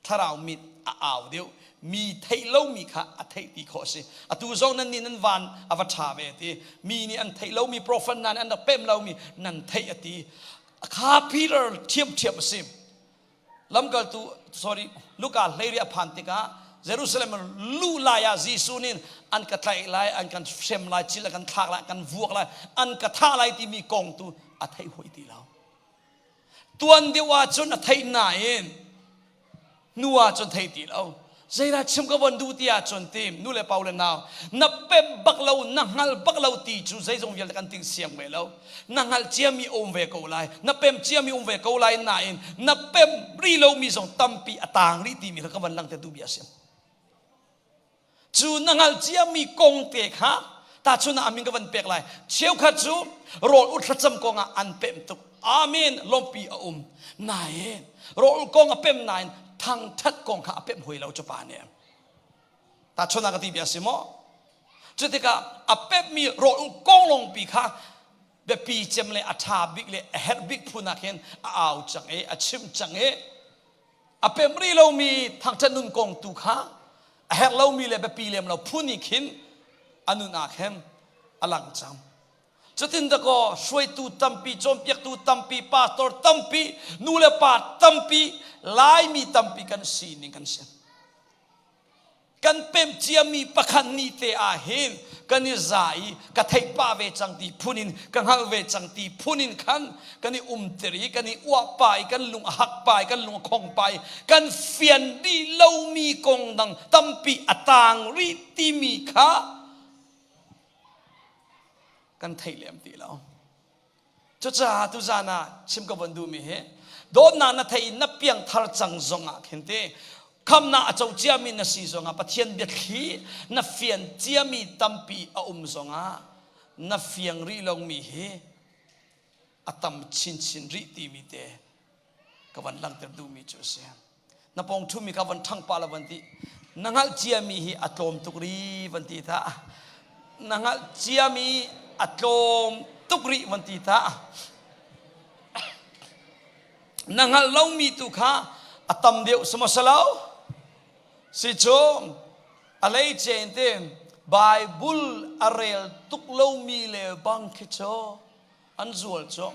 thlarau mit a au deuh mi theih lomi kha a theih ti khawh a si atu zong nan nih nan van a va ṭha ve ti mi nih an theih lomi prophet hna nih an rak pemh lomi nan theih a ti kha Peter ṭhiamṭhiam a si lamkaltu sorry Luka hleiri a phan tikah Jerusalem lu lai ah Jesuh nih an ka tlaih lai an kan hrem lai cil a kan thlak lai an kan vuak lai an ka thah lai timi kong tu a theih hoi ti lo Tuan deuh ahcun a theih nain hnu ahcun thei ti lo. Zeidah chim ka von duh ti ahcun tim nu le pa le nau na pem bak lo na hngal bak lo ti cu zeizong vialte kan ting siang ve lo. Na hngalh ciami um ve ko lai, na pem ciami um ve ko lai nain na pem rih lomi zong tampi a taang rih timi kha ka van langhter duh bia a si. Cu na hngalh ciami kong te kha tahchun ah amin ka van pek lai. Cheukhat cu rawl ut thlacam kong ah an pem tuk. Amen lawmpi a um. Nain rawl kong a pem nain thangthat kong kha a pem hoi lo cu pa nih. Tahchun ah ka ti bia si maw? Cu tikah a pemmi rawl kong lawngpi kha biapi cem le a ṭha bik le a herh bik phun ah khin a au cang i a chim cang i a pem rih lomi thangṭhat nun kong tu kha a herh lomi le biapi lem lo phun nih khin a nun ah khin a lang cang. Cutin dakaw hruaitu tampi, cawnpiaktu tampi, pastor tampi, nu le pa tampi, Laimi tampi kan sining kan si. Kan pem ciami pakhat ni te ah hin kan i za i ka theih pah ve cang ti phun in ka hngalh ve cang ti phun in khan kan i umter i kan i uah pa i kan lung a hak pa i kan lung a khong pa i kan fian dih lomi kong dang tampi a taang rih timi kha kan theih lem ti lo. Cucaah tuzan ah chim ka von duhmi hi dawtnak na thei in na piangthar cang zongah khin ti khamnak a co ciami na si zongah Pathian biathli na fian ciami tampi a um zongah na fiang rih lomi hi a tam chinchin rih timi te ka van langhter duhmi cu a si. Na pawng ṭhumi kha van ṭhang pah la van ti. Na hngalh ciami hi a tlawm tuk ri van ti ta. Na hngalh ciami a tlawm tuk rih van ti ta. Na hngalh lomi tu kha a tam deuh sawmasalo. Si cu a lei cein te Bible a rel tuk lomi le bang khi cu an zual cu.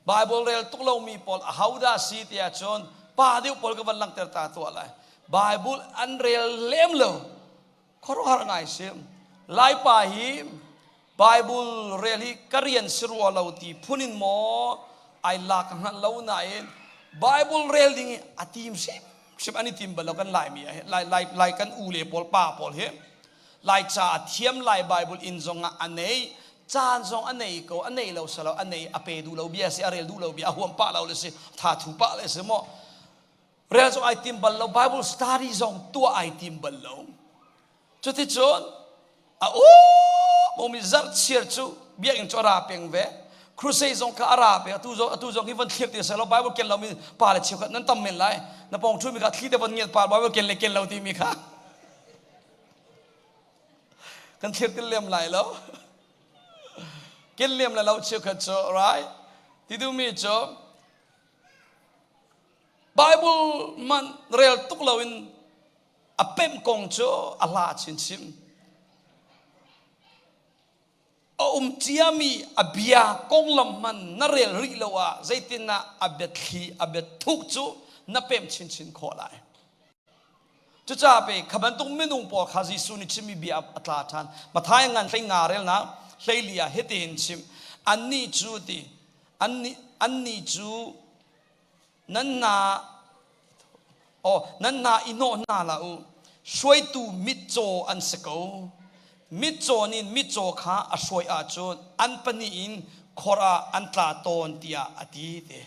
Bible rel tuk lomi pawl ahodah si ti ahcun pa deuh pawl ka van langhter ta tuah lai. Bible an rel lem lo. Khuaruahhar ngai si. Laipa hi Bible rel hi ka rian si rua lo ti phun in maw ai lak ka hngalh lo nain Bible rel ding hi a tim hrim hrim an i tim bal lo kan Laimi lai lai lai kan u le pawl pa pawl hi Laica a thiam Lai Bible inn zong ah a nei caan zong a nei ko a nei lo salo a nei a pe duh lo bia si a rel duh lo bia a huam pah lo le si tha thu pah le si maw rel zong ai tim bal lo Bible study zong tuah ai tim bal lo cuticun a um mi zarh chiar cu biakinn cu a ra peng ve crusade zong kha a ra peng atu zong atu zong hi von thlir ti seh lo Bible ken lo mi pa le cheukhat nan tam men lai na pong thu mi kha thli te von ngiat pa Bible ken le ken lo ti mi kha Kan thlir til lem lai lo. Ken lem le lo cheukhat cu, right? Ti duhmi cu Bible man rel tuk loin a pemh kong cu a hla chinchin. A um ciami a bia konglam hman na rel rih lo ah zeitinah a biathli a biathuk cu na pem chinchin khawh lai. Cucaah pe kha bantuk minung pawl kha Jesuh nih chimmi bia a tla ṭhan. Matthai ngan hlei nga relnak hleili ah hitin chim. Annih cu ti annih annih cu Nan hna oh nan hna i hnawh hna hlah u. Hruaitu mitcaw an si ko. Mitcaw nih mitcaw kha a hruai ahcun an pahnih in khor ah an tla tawn tiah a ti te.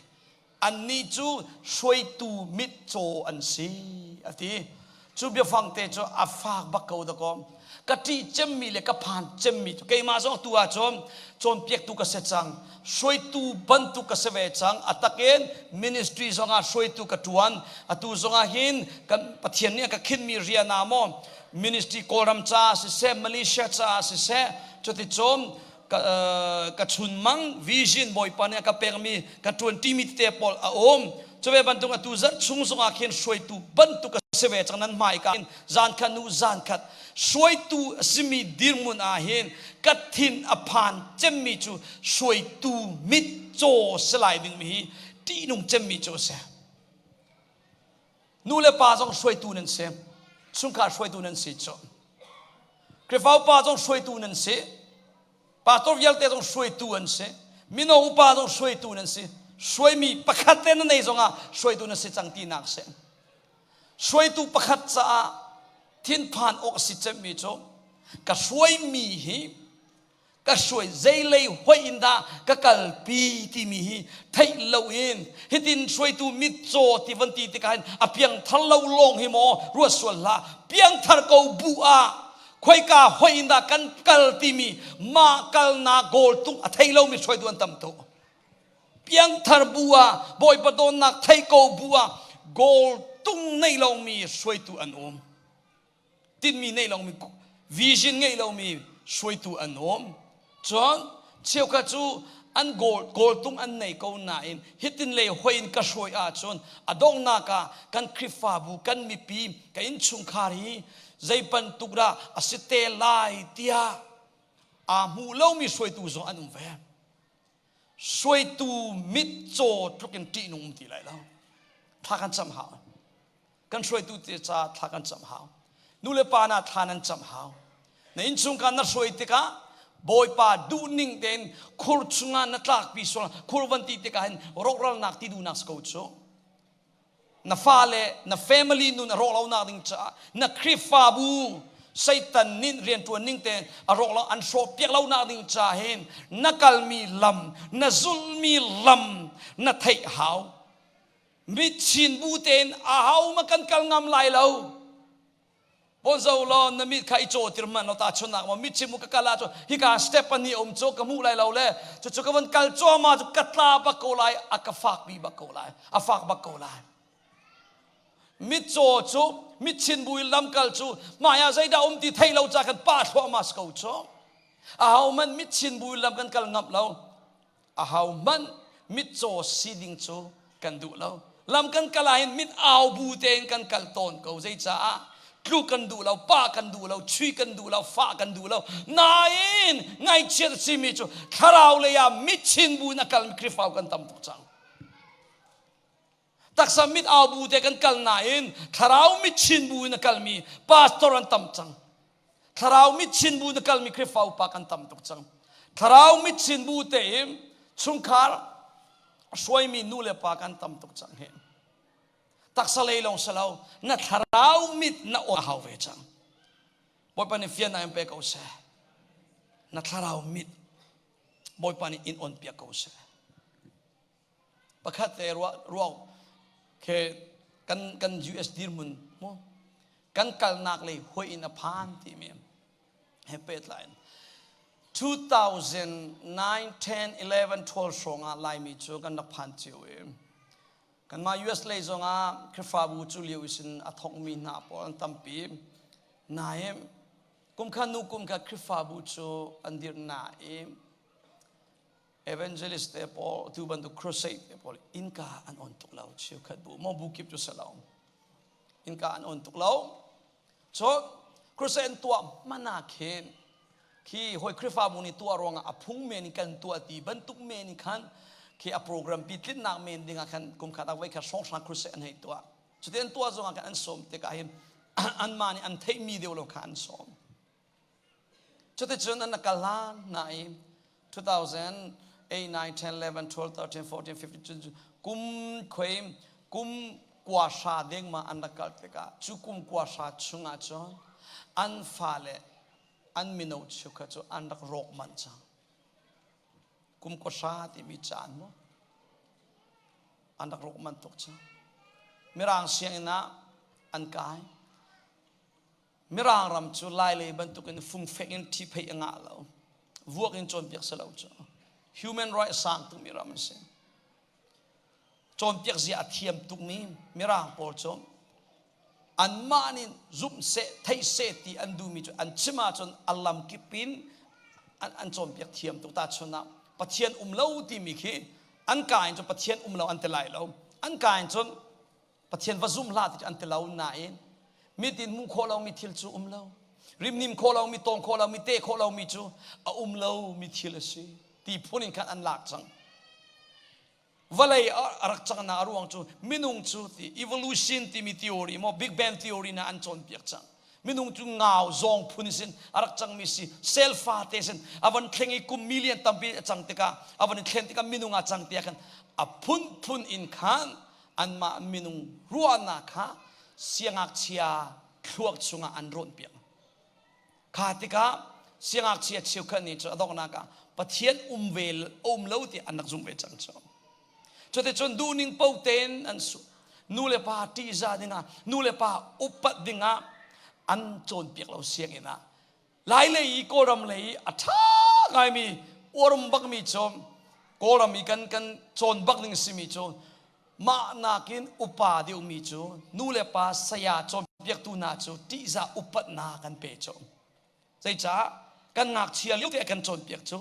Annih cu hruaitu mitcaw an si a ti. Cu biafang te cu a fak bak ko dakaw. Ka ṭih cemmi le ka phan cemmi cu keimah zong tu ahcun cawnpiaktu ka si cang. Hruaitu bantuk ka si ve cang. A takin ministry zongah hruaitu ka ṭuan. Atu zongah hin kan Pathian nih a ka khinmi rian ah maw ministry Kawlram caah siseh, Malaysia caah siseh, cuticun ka, ka chunmang vision Bawipa nih a ka pekmi ka ṭuanṭimi tete pawl a um. Cu ve bantuk atu zarh chung zongah khin hruaitu bantuk a si ve cang nan hmaika in zan khat nu zan khat hruaitu a simi dirhmun ah hin ka thin a phan cemmi cu hruaitu mitcaw si lai dingmi hi ṭihnung cemmi cu a si. Nu le pa zong hruaitu nan si. Chungkhar hruaitu nan si cu. Khrihfa upa zong hruaitu nan si. Pastor vialte zong hruaitu an si. Mino upa zong hruaitu nan si. Hruaimi pakhat te na nei zongah hruaitu na si cang tinak si. Hruaitu pakhat caah thinphan awk a si cemmi cu ka hruaimi hi ka hruai zeilei hoih in dah ka kalpi timi hi theih loin hitin hruaitu mitcaw ti van ti tikah hin a piangthar lo lawng hi maw ruat sual hlah. Piangthar ko bu ah khoika hoih in dah kan kal timi mah kalnak goal tung a thei lomi hruaitu an tam tuk. Piangthar bu ah, Bawipa dawtnak thei ko bu ah goal tung nei lomi hruaitu an um. Tinhmi nei lomi, vision ngei lomi hruaitu an um. Cun cheukhat cu an goal goal tung an nei ko nain hitin lei hoi in ka hruai ahcun a donghnak ah kan Khrihfabu, kan mipi, ka innchungkhar hi zei bantuk dah a si te lai tiah aa hmu lomi hruaitu zong an um ve. Hruaitu mitcaw tluk in ṭihnung um ti lai lo. Thla kan cam hau. Kan hruaitu te ca thla kan cam hau. Nu le pa na thla nan cam hau. Na innchungkhar na hruai tikah Bawipa duhning tein khur chungah na tlakpi sual khur van ti tikah hin rawkralnak ti duhnak si ko cu. Na fale, na family nun a rawk lonak ding caah na Khrihfabu Satan nih rianṭuan ning tein a rawk lo an hrawh piak lonak ding caah hin na kalmi lam, na zulhmi lam na theih hau. Mitchin bu tein ahau ma kan kal ngam lai lo. Bonzo law na mit kha i caw tir man lo ta chunnak ma mit chim ka kal ah cu hika step ani um cu ka hmuh lai lo le cu cu ka van kal cuahmah cu ka tla bak ko lai, a ka fak bi bak ko lai, a fak bak ko lai. Mitcaw cu mitchin bu in lamkal cu hmai ah zeidah um ti thei lo ca kan pa thluahmah si ko cu. Aho man mitchin bu in lam kan kal ngam lo. Ahohmanh mitcaw si ding cu kan duh lo. Lam kan kal ahhin mit au bu tein kan kal tawn ko. Zeicaah? Tlu kan duh lo, pa kan duh lo, chui kan duh lo, fah kan duh lo. Nain ngaihchiat a simi cu thlarau lei ah mitchin bu in a kalmi Khrihfa kan tam tuk cang. Taksa mit au bu te kan kal nain thlarau mitchin bu in a kalmi pastor an tam cang. Thlarau mitchin bu in a kalmi Khrihfa upa kan tam tuk cang. Thlarau mitchin bu te in chungkhar hruaimi nu le pa kan tam tuk cang hi. Taksa lei lawng si lo, na thlarau mit na aw hau ve cang. Bawipa nih fiannak in pe ko seh. Na thlarau mit Bawipa nih in on piak ko seh. Pakhat te ruah ruah ke kan kan US dirhmun mu kan kalnak lei hoi in a phan timi he pehtlai in 2009 10 11 12 hrawng ah Laimi cu kan rak phan cio i kanmah US lei zongah Khrihfabu cu lio isin a thawkmi hna pawl an tampi. Nain kum kha nu kum kha Khrihfabu cu an dirh nain evangelist te pawl tu bantuk crusade te pawl innka an on tuk lo. Cheukhat bu maw bu kip cu si lo, innka an on tuk lo. So crusade an tuah hmana khin khi hoi Khrihfabu nih tuah ruangah a phung men in kan tuah ti bantuk men in khan khi a program pi tlinnak men ding ah khan kum khat ah voi khat hrawnghrang crusade an hei tuah. Cuti an tuah zongah khan an sawm tikah hin anmah nih an theihmi deuh lo kha an sawm. Cuticun an kal hlan hna i 2008, 9, 10, 11, 12, 13, 14, 15 kum khuai kum kua hra dengmah an rak kal tikah cu kum kua hra chungah cun an fale an mino cheukhat cu an rak rawk manh cang. Kum kua hra timi caan mu an rak rawk manh tuk cang. Mirang sianginn ah an kai. Mirang ram cu Lailei bantukin fungfek in ṭhipheih a ngah lo. Vuak in cawnpiak si lo cu. Human right sang tukmi ram a si. Cawnpiak zia a thiam tukmi Mirang pawl cu anmah nih zumh seh, theih seh ti an duhmi cu an chim ahcun a lam kip in an cawnpiak thiam tuk. Tahchun ah Pathian um lo timi khi an ka in cun Pathian um lo an ti lai lo. An ka in cun Pathian va zum hlah ti cu an ti lo nain mit in hmuh khawh lomi thil cu um lo, rimnim khawh lomi, tawng khawh lomi, teh khawh lomi cu a um lomi thil a si ti phun in khan an lak cang. Vawlei a rak cangnak a ruang cu minung cu ti evolution timi theory maw Big Bang theory na an cawnpiak cang. Minung cu ngau zawng phun sin a rak cangmi si, cell fate sin a van thleng i kum million tampi a cang tikah, a van i thlen tikah minung ah cang tiah khan a phunphun in khan anmah minung ruahnak kha. siangngakchia thluak chungah an rawnpiak. Kha tikah siangngakchia cheukhat nih cu a donghnak ah Pathian um ve um lo ti an rak zumh ve cang cu. Cuticun duhning paoh tein an su. Nu le pa ṭihzah dingah, nu le pa upat dingah an cawnpiak lo sianginn ah. Lai lei i Kawlram lei i a ṭha ngaimi uarum bakmi cu Kawlram i kan kan cawn bak ding simi cu mah nakin upa deuhmi cu nu le pa saya cawnpiaktu hna cu ṭihzah upatnak kan pe cu. Zeicah kan ngakchia lio te kan cawnpiak cu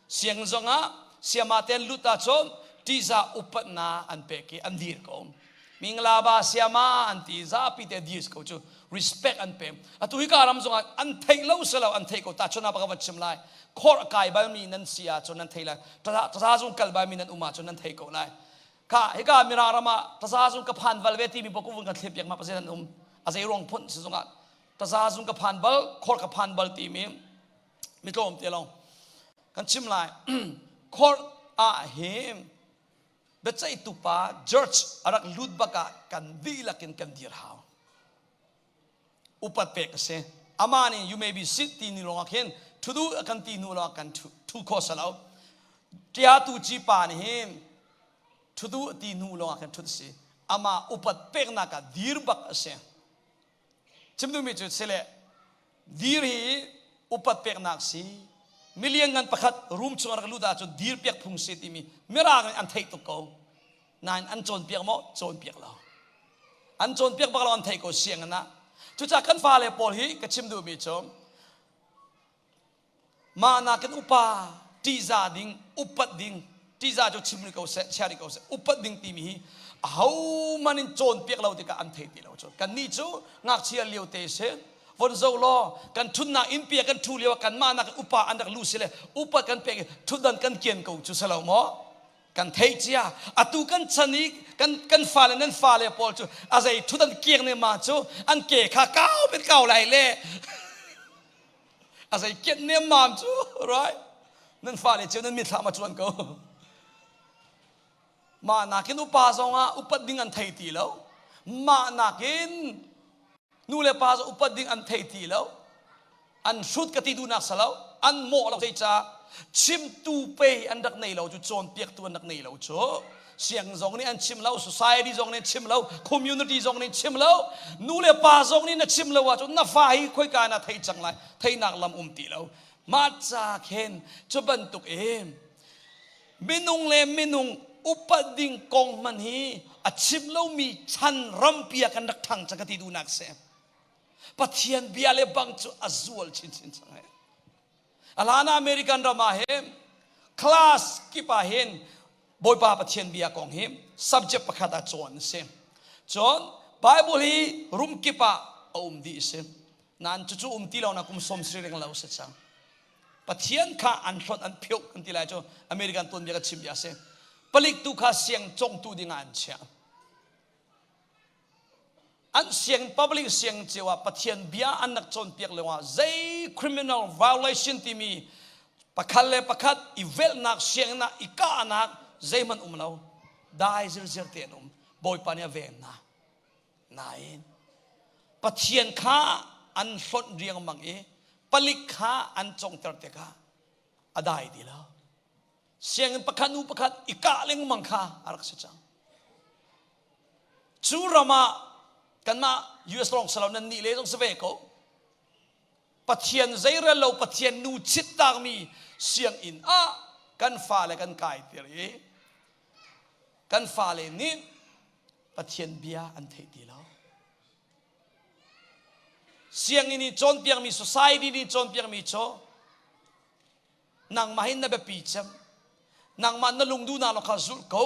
sianginn zongah siama te an lut ahcun ṭihzah upatnak an pek i an dir ko. Minglaba siama an ti zapi te dir ko cu respect an pe. Atu hika ram zongah an theih lo si lo an theih ko tahchun ah baka van chim lai. Khor kai balmi nan si ahcun nan thei lai. Taza zung kal balmi nan um ahcun nan thei ko lai. Kha hika Mirang ram ah taza zung ka phan val ve timi bok vun kan thlep piak ma pasien an um. A zei ruang phun si zongah taza zung ka phan bal khor ka phan bal timi mi tlawm te lo kan chim lai khor ah hi biaceihtu pa judge a rak lut bak ah kan dihlak in kan dir hau upat pek a si amah nih you may be sit ti ni lawng ah khin thudu a kan ti hnu lawng kan thu kho salo ṭiatu ci pa nih hin thudu ti hnu lawng ah khin thut si amah upat peknak ah dir bak a si Chim duhmi cu sile dir hi upat peknak si million ngan pakhat room chung rak lut ahcun dir piak phung si timi mirang nih an theih tuk ko nain an cawnpiak maw cawnpiak lo an cawnpiak bak lo an theih ko sianginn ah cucaah kan fale pawl hi ka chim duhmi cu Mah nakin upa ṭihzah ding, upat ding, ṭihzah cu chim rih ko seh, chia rih ko seh, upat ding timi hi ahohmanh in cawnpiak lo tikah an thei ti lo cu. Kannih cu ngakchia lio te si, von zo law kan ṭhutnak innpi ah kan ṭhu lio ah kanmah nakin upa an rak lu si le upat kan pek i ṭhutdan kan kian ko cu si lo maw? Kan theih cia. Atu kan chan i kan, kan fale nan fale pawl cu a zei ṭhutdan kiang ne ma cu an ke kha kau pet kau lai le a zei kianh nemmam cu right nan fale cio nan mithlam a cuan ko mah nakin upa zong ah upat ding an thei ti lo mah nakin nu le pa zong upat ding an thei ti lo an hrut ka ti duhnak sa lo an mawh lo zeica chimtu pei an rak nei lo cu cawnpiaktu an rak nei lo cu siang zong nih an chim lo society zong nih an chim lo community zong nih chim lo nu le pa zong nih na chim lo ahcun na fa hi khoika na thei cang lai theinak lam um ti lo mah ca khin cu bantuk in minung le minung upat ding kong hman hi a chim lomi chan rampi ah kan rak ṭhang cang ka ti duhnak si Pathian bia le bang cu a zual chinchin cang he A hlan American ram ah hin class kip ah hin Bawipa Pathian bia kong hi subject pakhat ah cawn a si. Cun Bible hi room kip ah a um dih a si. Nain cucu um ti lo na kum som sri reng lo si cang. Pathian kha an hlawt an phioh kan ti lai cu American tuanbia ka chim bia a si. Palik tu kha siang congtu ding ah an chiah. An siang public siang cio ah Pathian bia an rak cawnpiak lio ah zei criminal violation timi pakhat le pakhat i velhnak sianginn ah i kahnak zeihmanh um lo dai zirziar te an um Bawipa nih a ven hna nain Pathian kha an hlonh riangmang i palik kha an congter tikah a dai ti lo sianginn pakhat nu pakhat i kah lengmang kha a rak si cang Cu ram ah kanmah US lawng si lo nan nih le zong si ve ko. Pathian zeirel lo Pathian nu chittakmi sianginn ah kan fale kan kai tir i kan fale nih Pathian bia an theih ti lo. Sianginn i cawnpiakmi society nih cawnpiakmi cu Nangmah hin na biapi cem. Nangmah na lungduhnak lawng kha zulh ko.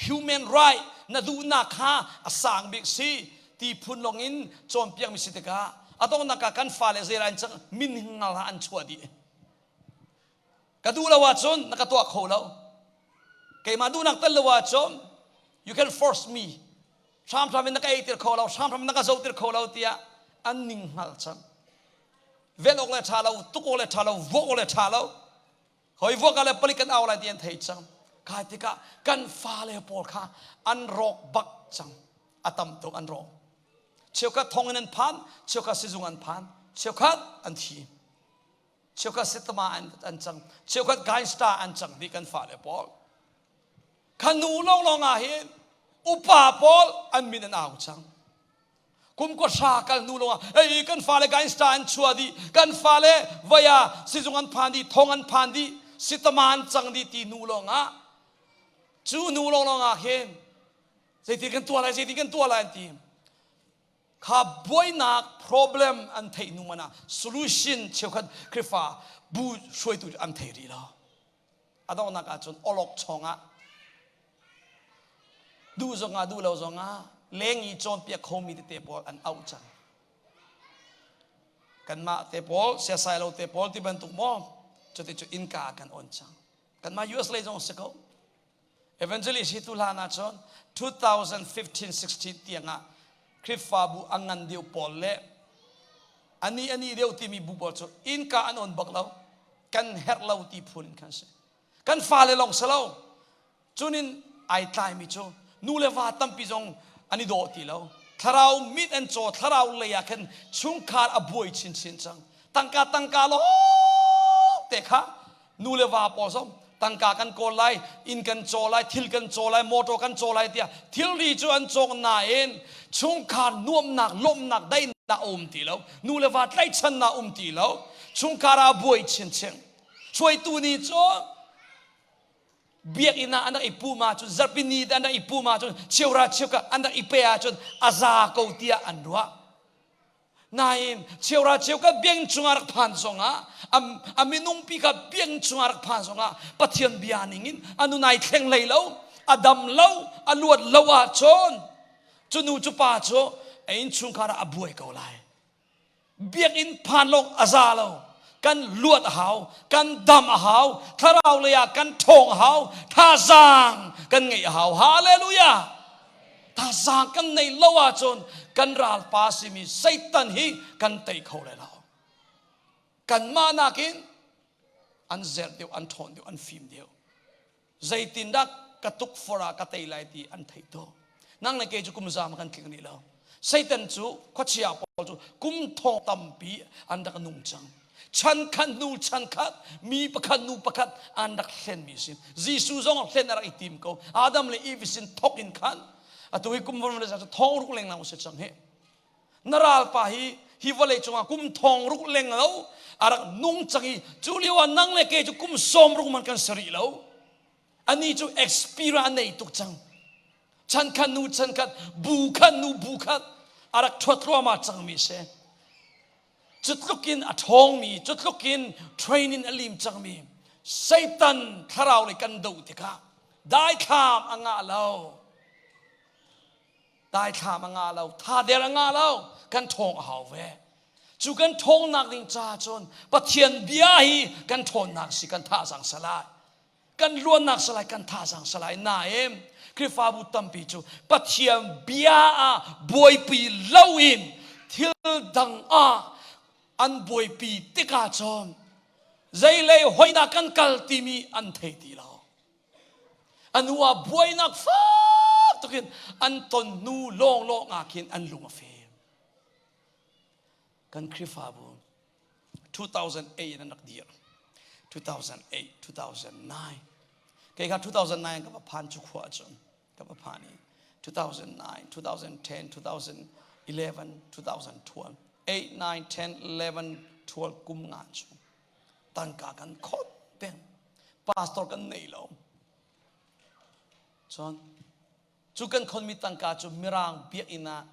Human right na duhnak kha a sang bik si ti phun lawng in cawnpiakmi si tikah a donghnak ah kan fale zeilah in cang min hngal ah an chuah dih. Ka duh lo ahcun na ka tuah kho lo. Keimah duhnak tel lo ahcun you can force me. Hramhram in na ka ei tir kho lo, hramhram in na ka zoh tir kho lo tiah an ning hngal cang. Velh awk le ṭha lo, tuk awk le ṭha lo, vuak awk le ṭha lo. Hoi vuak ah le palik kan au lai ti an thei cang. Kai tikah kan fale pawl kha an rawk bak cang. A tam tuk an rawk. Cheukhat thonginn an phan, cheukhat sizung an phan, cheukhat an thi. Cheukhat sitama an, an cang, cheukhat gangster an cang dih kan fale pawl. Kha nu lawnglawng ah hin upa pawl an min an au cang. Kum ko hra kal nu lawng ah ei kan fale gangster an chua dih, kan fale vaya sizung an phan dih, thong an phan dih, sitama an cang dih ti nu lawng ah cu nu lawnglawng ah hin Zeitin kan tuah lai, zeitin kan tuah lai an ti. Kha buainak problem an theih hnu man ah solution cheukhat Khrihfa bu hruaitu an thei rih lo. A donghnak ahcun awlok chong ah duh zong ah duh lo zong ah leng i cawnpiak khomi tete pawl an auh cang. Kanmah te pawl, siasai lo te pawl ti bantuk maw cuti cu innka kan on cang. Kanmah US lei zong si ko. Evangelist hi tu hlan ahcun 2015-16 tiangah Khrihfabu a ngan deuh pawl le ani ani deuh timi bu pawl cu innka an on bak lo kan herh lo ti phun in khan si kan fale lawng si lo cunin ai tlaimi cu nu le va tampi zong an i dawh ti lo thlarau mit an caw thlarau lei ah khan chungkhar a buai chinchin cang tangka tangka lawng te kha nu le va pawl zong tangka kan kawl lai inn kan caw lai thil kan caw lai motor kan caw lai tiah thilri cu an cawk nain chungkhar nuamnak lawmhnak daihnak a um ti lo nu le va tlaihchannak um ti lo chungkhar ah buai chinchin hruaitu nih cun biakinn ah an rak i pum ahcun zarhpi ni te an rak i pum ahcun cheura cheuka an rak i pe ahcun a za ko tiah an ruah Nain cheura cheu ka biang cungah rak phan zongah a minung pi kha biang cungah rak phan zongah Pathian bia ningin a nun ai thleng hlei lo a dam lo a luat lo ahcun cu nu cu pa cu a innchungkhar ah a buai ko lai biakinn phan lawng a za lo kan luat a hau kan dam a hau thlarau lei ah kan ṭhawng a hau thazaang kan ngeih a hau hallelujah thazaang kan neih lo ahcun kan ralpa simi Satan hi kan tei kho lai lo kanmah nakin an zer deuh an ṭhawn deuh an fim deuh zeitindah ka tukforh ah ka tei lai ti an theih tuk nang le kei cu kum zam kan tling rih lo Satan cu khuachia pawl cu kum thong tampi an rak nung cang chan khat hnu chan khat mi pakhat nu pakhat an rak hlenmi si Jesuh zong hlen a rak i tim ko Adam le Eve sin thok in khan atu hi kum von le thong ruk lenglang si cang hi na ralpa hi hi vawlei cungah kum thong ruk leng lo a rak nung cang i cu lio ah nang le kei cu kum sawm ruk man kan si rih lo ani cu experience a nei tuk cang chan khat nu chan khat bu khat nu bu khat a rak ṭhuat ruahmah cangmi si cu tluk in a ṭhawngmi cu tluk in training a lim cangmi Satan thlarau le kan doh tikah daithlam a ngah lo daithlam a ngah lo thader a ngah lo kan ṭhawng a hau ve cu kan ṭhawngnak ding ca cun Pathian bia hi kan ṭhawnnak si kan thazang salai kan luannak salai kan thazang salai nain Khrihfabu tampi cu Pathian bia ah buaipi loin thil dang ah an buaipi tikah cun zeilei hoidah kan kal timi an thei ti lo A nu ah buainak fak tukin an ton hnu lawnglawng ah khin an lung a fim. Kan Khrihfabu 2008 in an rak dir. 2008, 2009. Kei kha 2009 ka va phan cu khua cun ka va phan i 2009, 2010, 2011, 2012, 8, 9, 10, 11, 12 kum nga chung tangka kan khawt peng pastor kan nei lo cun cu kan khonmi tangka cu mirang biakinn ah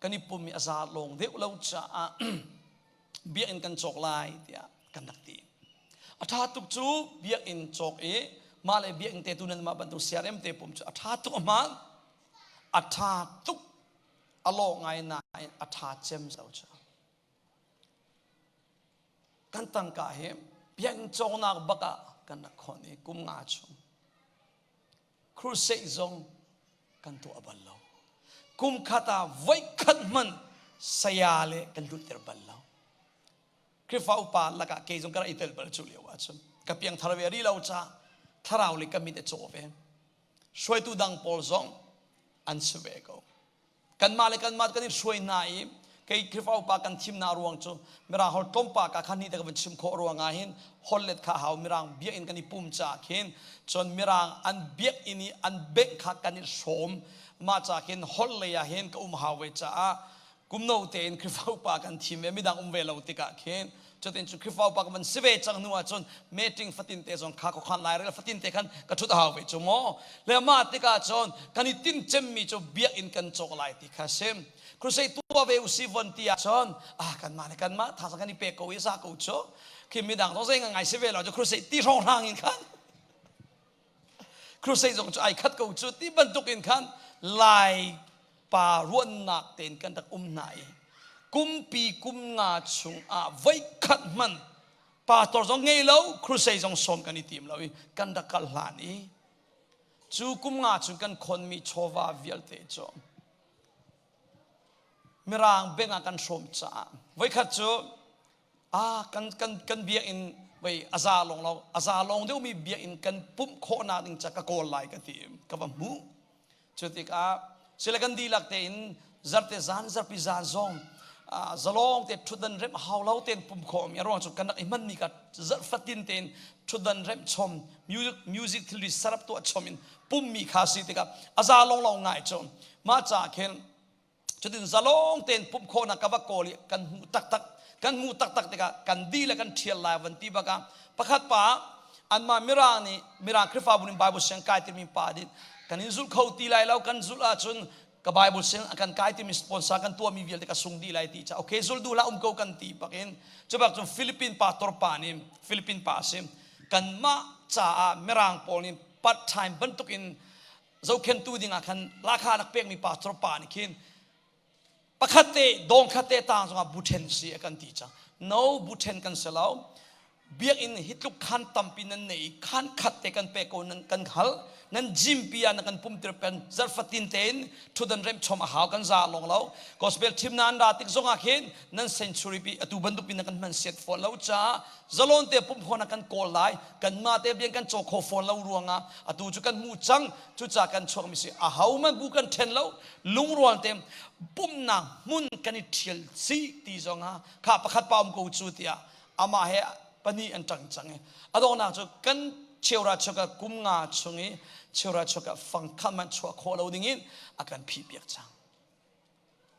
kan i pum i a za lawng deuh lo caah biakinn kan cawk lai tiah kan rak ti a ṭha tuk cu biakinn cawk i mah le biakinn te tu nan mah bantuk CRM te pum cu a ṭha tuk a hmaan a ṭha tuk a lawh ngai nain a ṭha cem lo cu Kan tangka hi biakinn cawknak bak ah kan rak khon i kum nga chung crusade zong kan tuah bal lo. Kum khat ah voikhat hmanh saya le kan lutter bal lo. Khrihfa upa lakah kei zong ka rak i tel bal cu lio ahcun ka piangthar ve rih lo ca thlarau le ka mit a caw ve. Hruaitu dang pawl zong an si ve ko. Kanmah le kanmah kan i hruai hna i kei Khrihfa upa kan thimnak ruang cu Mirang holh tlawmpa ka khan ni te ka van chim khawh ruang ah hin holh let kha hau Mirang biakinn kan i pum caah khin cun Mirang an biakinn i an bengh kha kan i hrawm mah ca khin holh lei ah hin ka um hau ve caah kum no tein Khrihfa upa kan thim ve midang um ve lo tikah khin cutin cu Khrihfa upa ka van si ve cang hnu ahcun meeting fatin te zong kha khuakhan lairel fatin te khan ka thut hau ve cu maw le mah tikah cun kan i tinh cemmi cu biakinn kan cawk lai ti kha sim crusade tuah ve usi von ti ahcun ah kanmah le kanmah thazang kan i pek ko i za ko cu khi midang zong zei ngai si ve lo cu crusade ti hrawng hrang in khan crusade zong cu ai khat ko cu ti bantuk in khan lai pa ruannak tein kan rak um hna i kumpi kum nga chung ah voikhat hman pastor zong ngei lo crusade zong sawm kan i tim lo i kan rak kal hlan i cu kum nga chung kan khonmi chawva vialte cu mirang beng ah kan hrawm caah voikhat cu ah kan kan kan biakinn vei a za lawng lo a za lawng deuhmi biakinn kan pumh khawhnak ding ca ka kawl lai ka ti ka va hmuh cu tikah sile kan dihlak tein zarte zan zarpi zan zong zalong te thutdan rem hau lo tein pum khawh mi ruang cu kan rak i hman mi ka zarh fatin tein thutdan rem chom music music thilri sarap tuah chom in pum mi kha si tikah a za long lo ngai cu mah ca khin Cutin zalong tein pumh khawhnak ka va kawl i kan hmuh taktak kan hmuh taktak tikah kan di le kan ṭhial lai van ti bakah pakhat pa anmah Mirang nih Mirang Khrihfabu nih Bible siang kai timi pa nih kan in zulh kho ti lai lo kan zulh ahcun ka Bible siang kan kai timi sponsor kan tuahmi vialte ka sung dih lai ti ca okay zul duh hlah um ko kan ti bakin cu bak cun Philippine pastor pa nih Philippine pa a si kanmah caah Mirang pawl nih part time bantukin zohkhentu dingah khan lahkhah rak pekmi pastor pa nih khin pakhat te dawng khat te tang zongah bu then si a kan ti cang no bu then kan si lo biakinn hi tluk khan tampi nan nei khan khat te kan pe ko nan kan hal nan gym pi ah na kan pum tir pen zarfatin tein thudan rem chom a hau kan za long lo gospel thim nan ra tik zongah khin nan century pi atu bantuk pin na kan hman set fawn lo cha zalon te pum khona kan kawl lai kanmah te bian kan caw kho fawn lo ruangah atu cu kan hmu cang cuca kan chuak mi si a ho man bu kan then lo lungrual te pumnak hmun kan i thial si ti zongah kha pakhat pa um ko cu tiah amah he pahnih an tang cang i adongnak cu kan cheura chuka kum nga chung i cheura chuka fangkha man chuah khawh lo ding in a kan phih piak cang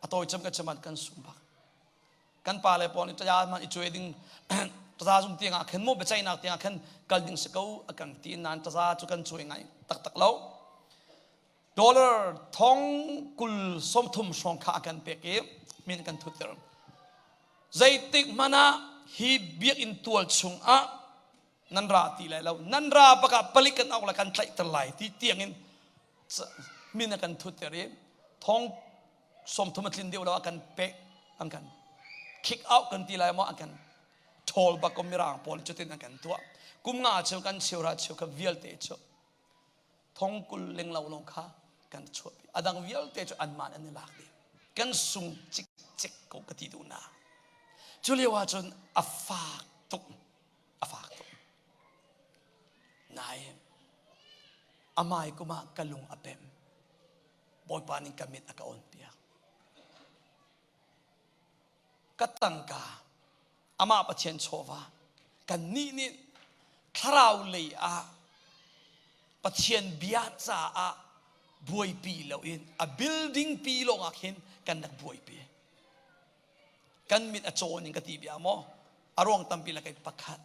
a tawi cem ka cheman kan sum bak kan pa le pawl nih taza man i cuai ding taza zung tiang ah khin mu biaceihnak tiang ah khin kal ding si ko a kan ti nain taza cu kan cuai ngai taktak lo dollar thong kul 30 hrawng kha a kan pek i min kan thutter zeitik hmanh ah hi biakinn tual chung ah nan ra ti lai lo nan ra bakah palik kan auk la kan tlaihter lai ti tiang in min a kan thutter i thong 30 a tlin deuh lo a kan pek an kan kick out kan ti lai maw an kan ṭhawl bak ko mirang pawl cutin an kan tuah kum nga cheu kan cheura cheu kha vialte cu thong kul ling lo lawng kha kan chuahpi a dang vialte cu anmah an i lak dih kan sung cikcek ko ka ti duh na cu lio ah cun a fak tuk a fak tuk nain amai kum ah ka lung a pem Bawipa nih ka mit a ka on piak. Ka tangka amah Pathian chawva kannih nih thlarau lei ah Pathian bia caah buaipi loin a building pi lawng ah khin kan rak buaipi. Kan mit a caw ning ka ti bia maw? A ruang tampi la kei pakhat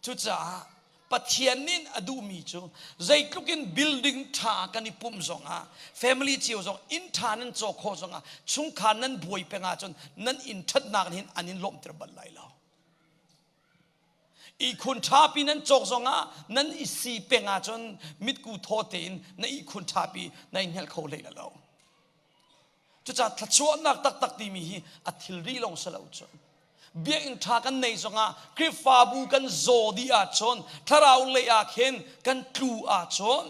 Cucaah Pathian nih a duhmi cu zeitluk in building ṭha kan i pumh zongah family cio zong inn ṭha nan caw khawh zongah chungkhar nan buai peng ahcun nan inn ṭhatnak nih hin an in lawmhter bal lai lo. Ihkhun ṭhapi nan cawk zongah nan i si peng ahcun mitku thaw tein na ihkhun ṭhapi na i hngelh kho hlei lo. Cucaah thluachuahnak taktak timi hi a thilri lawng si lo cu. Biakinn ṭha kan nei zongah Khrihfabu kan zaw dih ahcun thlarau lei ah khin kan tlu ahcun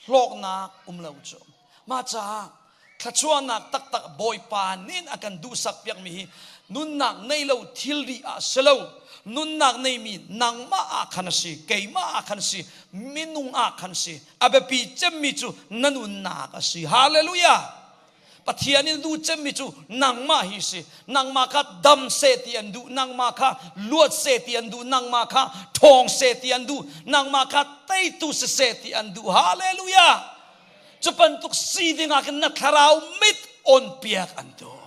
hlawknak um lo cu. Mah caah thluachuahnak taktak Bawipa nih a kan duhsak piakmi hi nunnak nei lo thilri ah si lo nunnak neimi nangmah ah khan a si keimah ah khan a si minung ah khan a si a biapi cemmi cu na nunnak a si hallelujah. Pathian in duh cemmi cu nangmah hi si. Nangmah kha dam seh ti an duh. Nangmah kha luat seh ti an duh. Nangmah kha ṭhawng seh ti an duh. Nangmah kha teitu si seh ti an duh. Hallelujah! Cu bantuk si ding ah khin na thlarau mit on piak an duh.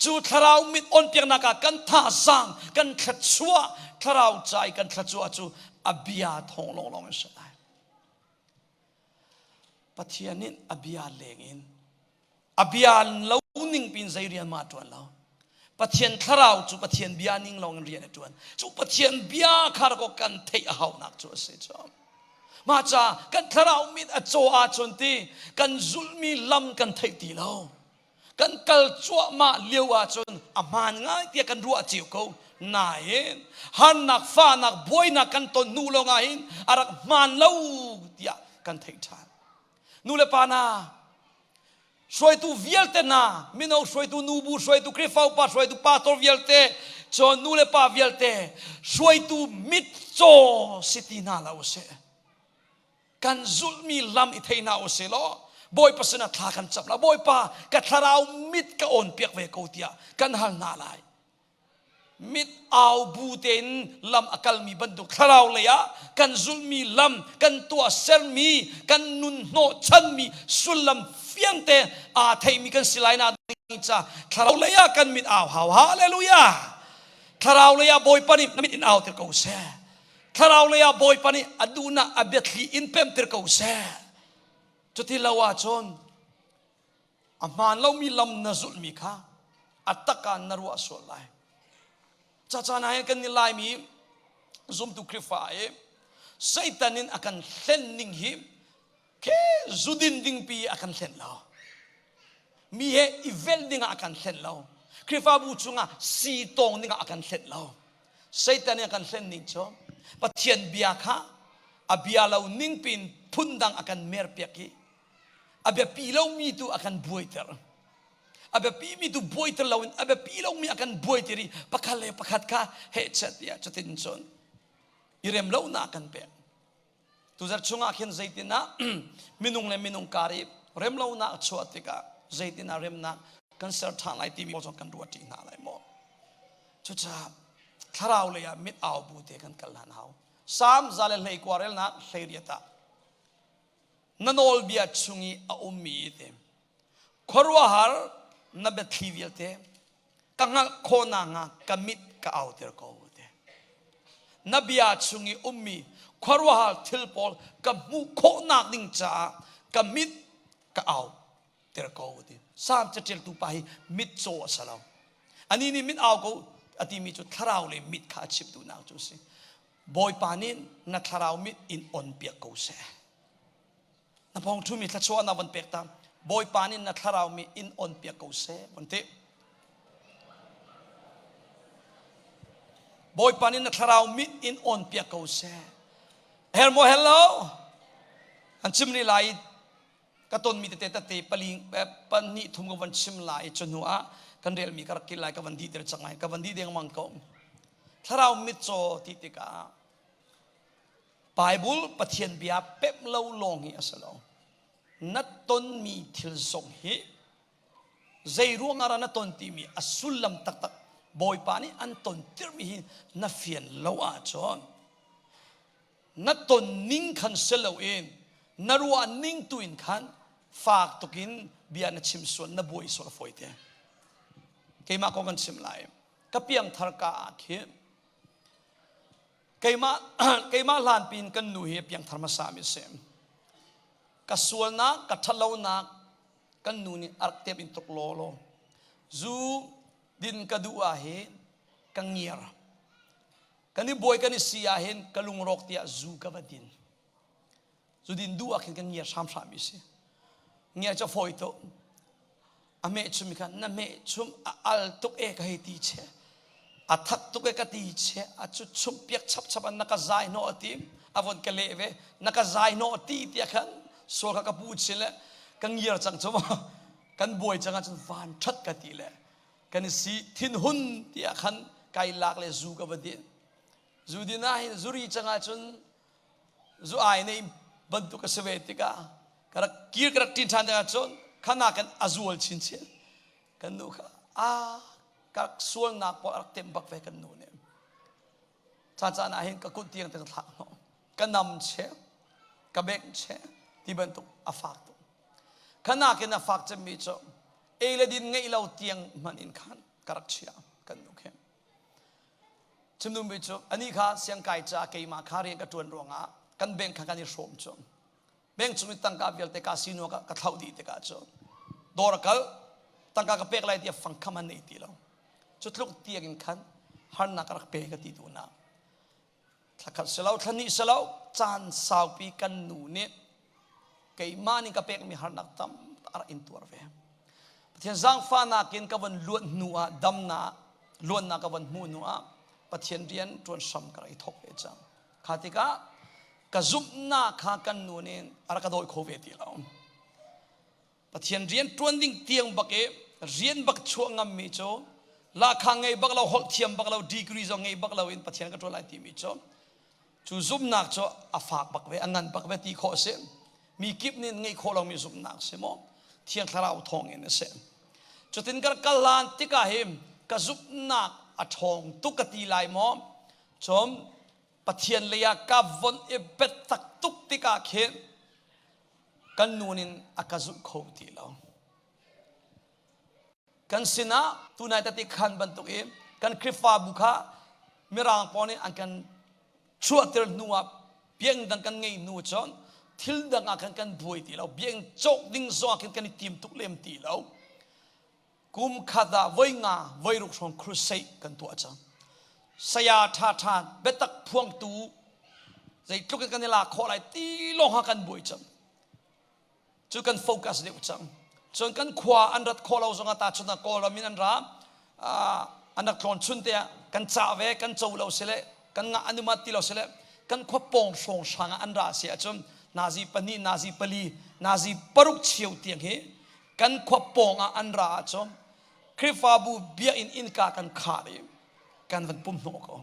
Cu thlarau mit on piaknak ah kan thazaang, kan thluachuah, thlarau ca i kan thluachuah cu a bia thawng lawnglawng in si lai. Pathian nih a bia leng in a bia lo ning pin zei rian ma ṭuan lo. Pathian thlarau cu Pathian bia ning lawng in rian a ṭuan. Cu Pathian bia kha ko kan theih a haunak cu a si cu. Mah ca kan thlarau mit a caw ahcun ti kan zulhmi lam kan theih ti lo. Kan kal cuahmah lio ahcun a hmaan ngai tiah kan ruah cio ko. Nain harnak, fahnak, buainak kan ton hnu lawngah hin a rak hmaan lo tiah kan theih ṭhan. Nu le pa hna, hruaitu vialte hna, mino hruaitu, nubu hruaitu, Khrihfa upa hruaitu, pastor vialte, cun nu le pa vialte, hruaitu mitcaw si ti hna lo seh. Kan zulhmi lam i thei hna u sih law Bawipa sinah thla kan cam la Bawipa ka thlarau mit ka awn piak ve ko tiah kan hal hna lai mit au bu tein lam a kalmi bantuk thlarau lei ah kan zulhmi lam kan tuah sermi kan nun hnawh chanmi sullam fiangte aa theimi kan si lai na ding ca thlarau lei ah kan mit au hau hallelujah thlarau lei ah Bawipa nih na mit in au tir ko seh Thlarau lei ah Bawipa nih a duhnak a biathli in pemter ko seh. Cuti lo ahcun a hmaan lomi lam na zulhmi kha a tak ah na ruah sual lai. Cacaan ah hin kan nih Laimi zumtu Khrihfa i Satan in a kan hlen ning hi ke zudin dingpi a kan hlen lo. Mi he i velh dingah a kan hlen lo. Khrihfabu chungah si tawng dingah a kan hlen lo. Satan nih a kan hlen ning cu Pathian bia kha a bia lo ning pin phundang a kan merpiak i a biapi lomi tu a kan buaiter. A biapi mi tu buaiter loin a biapi lomi a kan buaiter i pakhat le pakhat kha hehchet tiah cutin cun i rem lonak a kan pek. Tuzarh chungah khin zeitin ah minung le minung kar i remlonak a chuah tikah zeitin ah remnak kan ser ṭhan lai timi zong kan ruah ṭi hna lai maw? Cucaah thlarau lei ah mit au bu te kan kal hlan hau. Salm 121 relnak 18 ah na nawlbia chung i a ummi te khuaruahhar na biathli vialte ka hngalh khawh nakhnga ka mit ka auter ko te na bia chung i ummi khuaruahhar thil pawl ka hmuh khawhnak ding caah ka mit ka au ter ko ti Salm caṭialtu pa hi mit caw a si lo ani nih mit au ko a timi cu thlarau le mit kha a chim duhnak cu a si Bawipa nih na thlarau mit in on piak ko seh Na pawng ṭhumi thluachuah na von pek ta. Bawipa nih na thlarau mi in on piak ko seh von ti. Bawipa nih na thlarau mit in on piak ko seh. Hel maw hel lo? An chim rih lai ka tonmi tete tete pali pahnih thum ka van chim lai cu hnu ah kan relmi ka rak kil lai ka van dih ter cang lai ka van dih dengmang ko thlarau mitcaw ti tikah Bible Pathian bia pemh lo lawng hi a si lo. Na tonmi thil zong hi zei ruangah dah na ton timi a sullam taktak Bawipa nih an ton tirmi hi na fian lo ahcun na ton ning khan si loin na ruah ning tu in khan fak tukin bia na chim sual na buai sual a fawi te. Keimah kong kan chim lai. Ka piangthar ka ah khin Keimah keimah hlanpi in kan nu hi piangthar hmasa mi a si. Ka sualnak, ka ṭhatlonak kan nu nih a rak tep in tuk law law. Zu din ka duh ah hin ka ngiar. Kan i buai kan i si ah hin ka lungrawk tiah zu ka va din. Zu din duh ah khin ka ngiar hramhram mi si. Ngiar cu a fawi tuk. A mehchum kha na mehchum a al tuk e ka hei ti che a that tuk e ka ti che a cu chum piak chap chap an na ka zai hnawh a ti a von ka leh ve na ka zai hnawh ti tiah khan sual kha ka pu chin le ka ngiar cang cu kan buai cang ahcun van that ka ti le kan i si thinhun tiah khan kai lak le zu ka va din zu din ah hin zuri cang ahcun zu ai nei bantuk a si ve tikah ka rak kir ka rak ṭin ṭhan tikah cun. Khana kan a zual chinchin. Kan nu kha a ka sualnak pawl a rak temh bak ve kan nu nih. Ca caan ah hin ka kut tiang te ka thlak hnawh. Ka nam che, ka bengh che ti bantuk a fak tuk. Khana kin a fak cemmi cu ei le din ngeih lo tiang hmanh in khan ka rak chia kan nu khi. Chimdummi cu anih kha siangkai ca keimah kha rian ka ṭuan ruangah kan bank kha kan i hrawm cu. Bank chung i tangka vialte ka sinu ka, ka thlauh dih tikah cu dawr a kal tangka ka pek lai tiah fangkham an nei ti lo. Cu tluk tiang in khan harnak ka rak pe ka ti duhnak. Thlakhat si lo, thlahnih si lo, caan saupi kan nu nih keimah nih ka pekmi harnak tam a rak in tuar ve. Pathian zaangfahnak in ka von luat hnu ah damnak luatnak ka von hmuh hnu ah Pathian rian ṭuan hram ka rak i thawk ve cang. Kha tikah ka zumhnak kha kan nu nih a rak ka dawi kho ve ti lo. Pathian rian ṭuan ding tiang bak i rian bak chuah ngammi cu lahkhah ngei bak lo, holh thiam bak lo, degree zong ngei bak lo in Pathian ka ṭuan lai timi cu cu zumhnak cu a fak bak ve, a ngan bak ve ti khawh a si. Mi kip nih ngeih khawh lomi zumhnak a si maw? Thiang Thlarau thawng in a si. Cutin ka kal lan tikah hi ka zumhnak a ṭhawng tuk ka ti lai maw? Cun Pathian lei ah ka von i biatak tuk tikah khin kan nun in a ka zulh kho ti lo. Kan sinah tunai tati khan bantuk i kan Khrihfabu kha Mirang pawl nih an kan chuahter hnu ah biakinn dang kan ngeih hnu cun thil dang ah khan kan buai ti lo biakinn cawk ding zong ah khin kan i tim tuk lem ti lo Kum khat ah voi nga voi ruk hrawng crusade kan tuah cang. Saya ṭhaṭha biatak phuangtu zeitluk in kan i lak khawh lai ti lawng ha kan buai cang. Cu kan focus deuh cang. Cun kan khua an rat khawh lo zong ah tahchun ah Kawlram in an ra an rak tlawn chun te ah kan cah ve kan co lo sile kan ngah an umat ti lo sile kan khua pawng hrawng hrang ah an ra si ahcun nazi pahnih nazi pali nazi paruk cheu tiang hi kan khua pawng ah an ra ahcun Khrihfabu biakinn innka kan khar i kan van pum hnawh ko.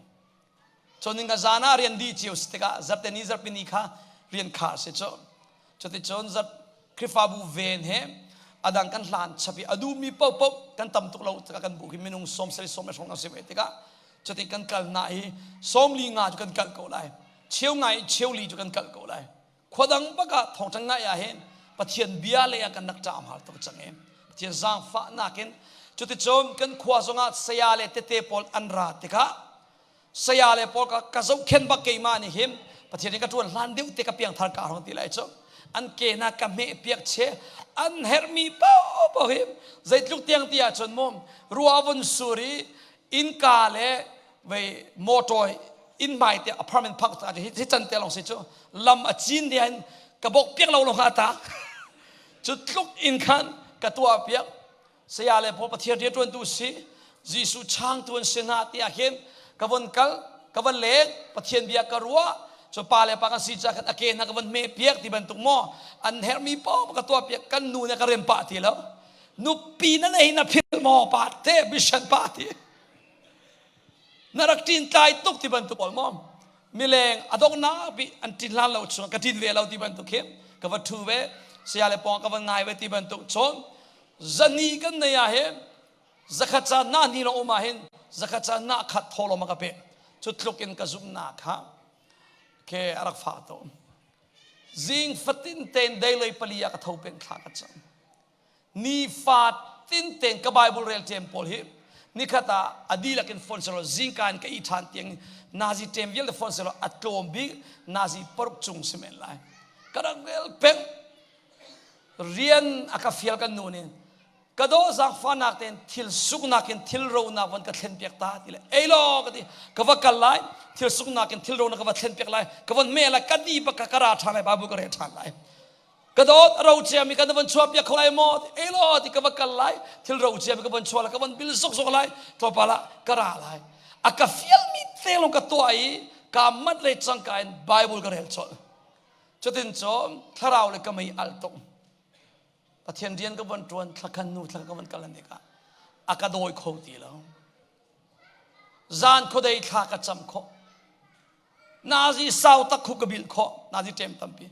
Cun ka zan ah rian dih cio si tikah zarhte ni zarhpi ni kha rian khar si cu. Cuticun zarh Khrihfabu ven he adang kan hlan chap i a duhmi paohpaoh kan tam tuk lo tikah kan bu hi minung 90 sawm le hrawng kan si ve tikah cutin kan kal na i 45 cu kan kal ko lai cheu ngai cheu li cu kan kal ko lai Khua dang bak ah thawngṭha ngaih ah hin Pathian bia lei ah kan rak ṭam har tuk cang i Pathian zaangfahnak in cuticun kan khua zongah saya le tete pawl an ra tikah saya le pawl ka ka zohkhen bak keimah nih hin Pathian nih ka ṭuan hlan deuh te ka piangthar ka hong ti lai cu an ke hna ka hmeh piak che an herhmi paohpaoh hi zeitluk tiang ti ahcun mu rua vun sur i innka le vei motor inn hmai te apartment phak ta hi hi can te long si cu lam a cin de hin ka bok piak lo lo kha ta cu tluk in khan ka tuah piak saya le pawl pathian rian tuan tu si Jesuh chang tu an si hna tiah khin ka von kal ka von leng pathian bia ka ruah cu pa le pa kan si ca khan a ke hna ka von me piak ti bantuk maw an herhmi paoh ka tuah piak kan nu ne ka rem pah ti lo nupi na nei na phil maw pa te mission pa ti Na rak ṭin tlai tuk ti bantuk pawl maw? Mileng a donghnak bik an ṭin hlan lo chung ka ṭin ve lo ti bantuk khi ka va ṭhu ve saya le pawng ka va ngai ve ti bantuk cun zani kan nei ah hin zakhat ca na ni lo um ah hin zakhat ca na khat thaw lo ma ka pe cu tluk in ka zumhnak kha ke a rak fah to zing fatin ten daily pali ah ka tho peng thla ka cam Nifatin tein ka Bible rel ṭem pawl hi nikhat ah a dihlak in phone selaw zingka in ka i ṭhan tiang nazi ṭem vialte phone selaw a tlawm bik nazi paruk cung si men lai. Ka rak rel peng. Rian a ka fial kan nu nih ka daw zaangfahnak tein thil suknak in thil ronak van ka thlen piak ta ti le ei law ka ti ka va kal lai thil suknak in thil ronak ka va thlen piak lai ka von me lai ka di bak ka ra ṭhan lai Bible ka rel ṭhan lai ka dawt ro ciami kan van chuah piak kho lai maw elo ti ka va kal lai thil ro ciami ka van chuah lai ka van bil zok zok lai tlawmpal ah ka ra lai a ka fialmi te lawng ka tuah i ka mat le cangka in bible ka rel colh cutin cun thlarau le ka mei al tuk pathian rian ka van tuan thlakhan nu thla ka van kal an tikah a ka dawi kho ti lo zan khuadei thla ka cam khawh nazi sau tak khu ka bil khawh nazi ṭem tampi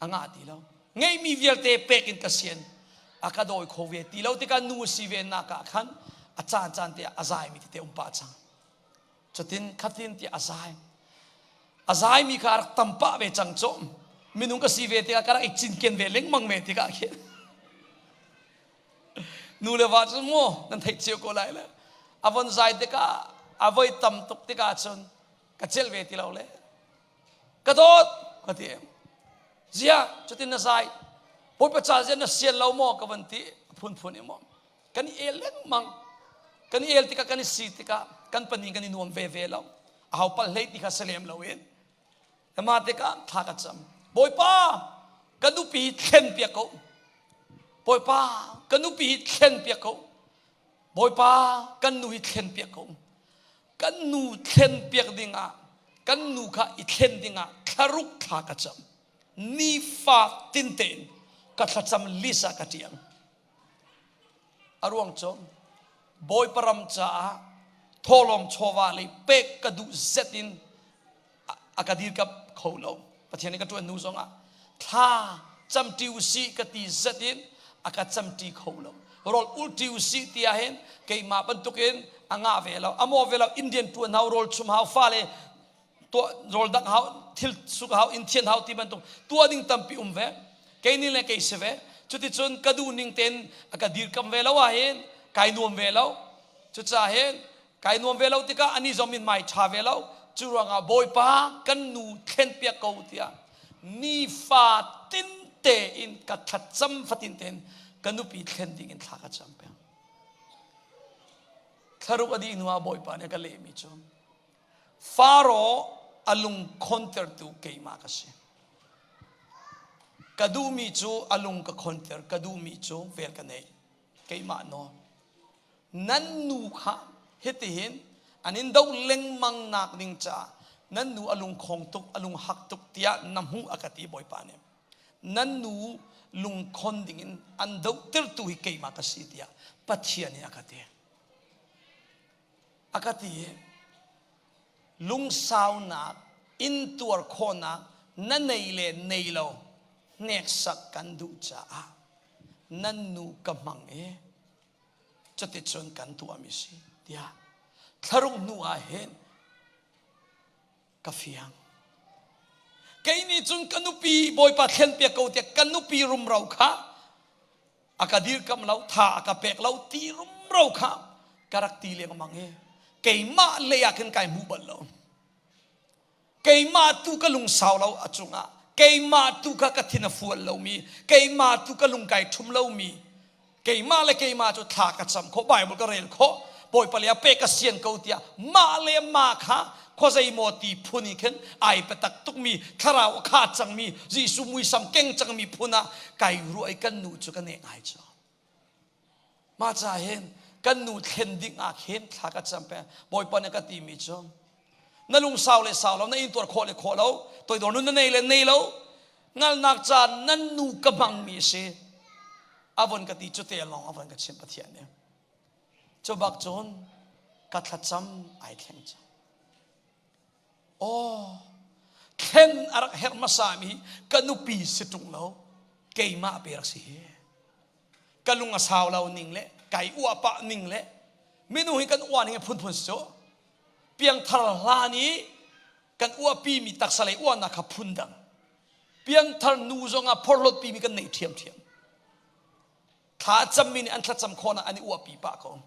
a ngah ti lo ngeihmi vialte pek in ka sian. A ka dawi kho ve ti lo tikah nu si ve nak ah khan a caan caan te ah a zaimi tete um pah cang. Cutin khatin ti a zai. A zaimi kha a rak tam pah ve cang cu. Minung ka si ve tikah ka rak i cinken ve lengmang ve tikah khin. Nu le va cu mu nan theih cio ko lai le. A von zai tikah a voi tam tuk tikah cun ka celh ve ti lo le. Ka dawt ka ti. Zia cutin na zai. Bawipa ca zia na sian lo maw ka van ti a phunphun i maw. Kan i el lengmang. Kan i el tikah kan i si tikah kan pahnih kan i nuam ve ve lo. Aho pal hlei ti kha si lem loin. Mah tikah thla ka cam. Bawipa, ka nupi hi thlen piak ko. Bawipa, ka nupi hi thlen piak ko. Bawipa, kan nu hi thlen piak ko. Kan nu thlen piak dingah, kan nu kha i thlen dingah thlaruk thla ka cam. Nifa tin tein ka thlacam list ah ka ṭial. A ruang cu Bawipa ram caah thawhlawm chawva lei pek ka duh zet in a ka dirkamh kho lo. Pathian nih ka ṭuan hnu zongah thla camṭi usih ka ti zet in a ka camṭi kho lo. Rawl ulṭi usih ti ahhin keimah bantukin a ngah ve lo. A maw ve lo Indian ṭuan hau, rawl chum hau, fale tuah rawl dangh hau thil suk hau inn thian hau ti bantuk tuah ding tampi um ve kei nih le kei si ve cuticun ka duh ning tein a ka dirkam ve lo ahhin kai nuam ve lo cucaah hin kai nuam ve lo tikah ani zong min mai ṭha ve lo cu ruangah bawipa kan nu thlen piak ko tiah nifa tin tein ka thlacam fatin tein ka nupi thlen ding in thla ka cam peng thlaruk a dih hnu ah bawipa nih a ka lehmi cu Faro a lung khontertu keimah ka si. Ka duhmi cu a lung ka khonter, ka duhmi cu vel ka neih. Keimah nawl. Nan nu kha hitihin an in doh lengmang nak ding caah nan nu a lung khong tuk, a lung hak tuk tiah na hmuh a ka ti Bawipa nih. Nan nu lungkhon dingin an dohtertu hi keimah ka si tiah Pathian nih a ka ti. A ka ti i lungsaunak intuar khawhnak na nei le nei lo hneksak kan duh caah nan nu ka hmang i cuticun kan tuahmi si tiah thlaruk hnu ah hin ka fiang. Kei nih cun ka nupi Bawipa thlenpiak ko tiah ka nupi rumro kha a ka dirkamh lo tha a ka pek lo ti rumro kha ka rak ti lengmang i keimah lei ah khin kai hmu bal lo keimah tu ka lungsau lo a cungah keimah tu kha ka thin a fual lomi keimah tu ka lung kai ṭhum lomi keimah le keimah cu thla ka cam khawh Bible ka rel khawh Bawipa le a pe ka sian ko tiah mah le mah kha khuazei maw ti phun i khin ai biatak tukmi thlarau a kha cangmi Jesuh muisam keng cangmi phun ah kai ruah i kan nu cu ka nek ngai cu mah ca hin kan nu thlen ding ah khin thla ka cam peng Bawipa nih ka timi cu na lungsau le sau lo na intuar khawh le khawh lo toidor nun na nei le nei lo ngalnak ca nan nu ka hmangmi a si a von ka ti cu te lawng a von ka chim Pathian nih cu bak cun ka thlacam ai thleng cang Aw, thlen a rak herh hmasami ka nupi si ṭung lo, keimah pe rak si hi. Ka lung a sau lo ning le kai uah pah ning le minung hi kan uah ning hi phunphun si cu. Piangthar hlan i kan uahpimi taksa lei uahnak kha phundang. Piangthar nu zongah phorhlawtpimi kan nei ṭhiamṭhiam. Thla a cammi nih an thlacam khawhnak an i uahpi pah ko.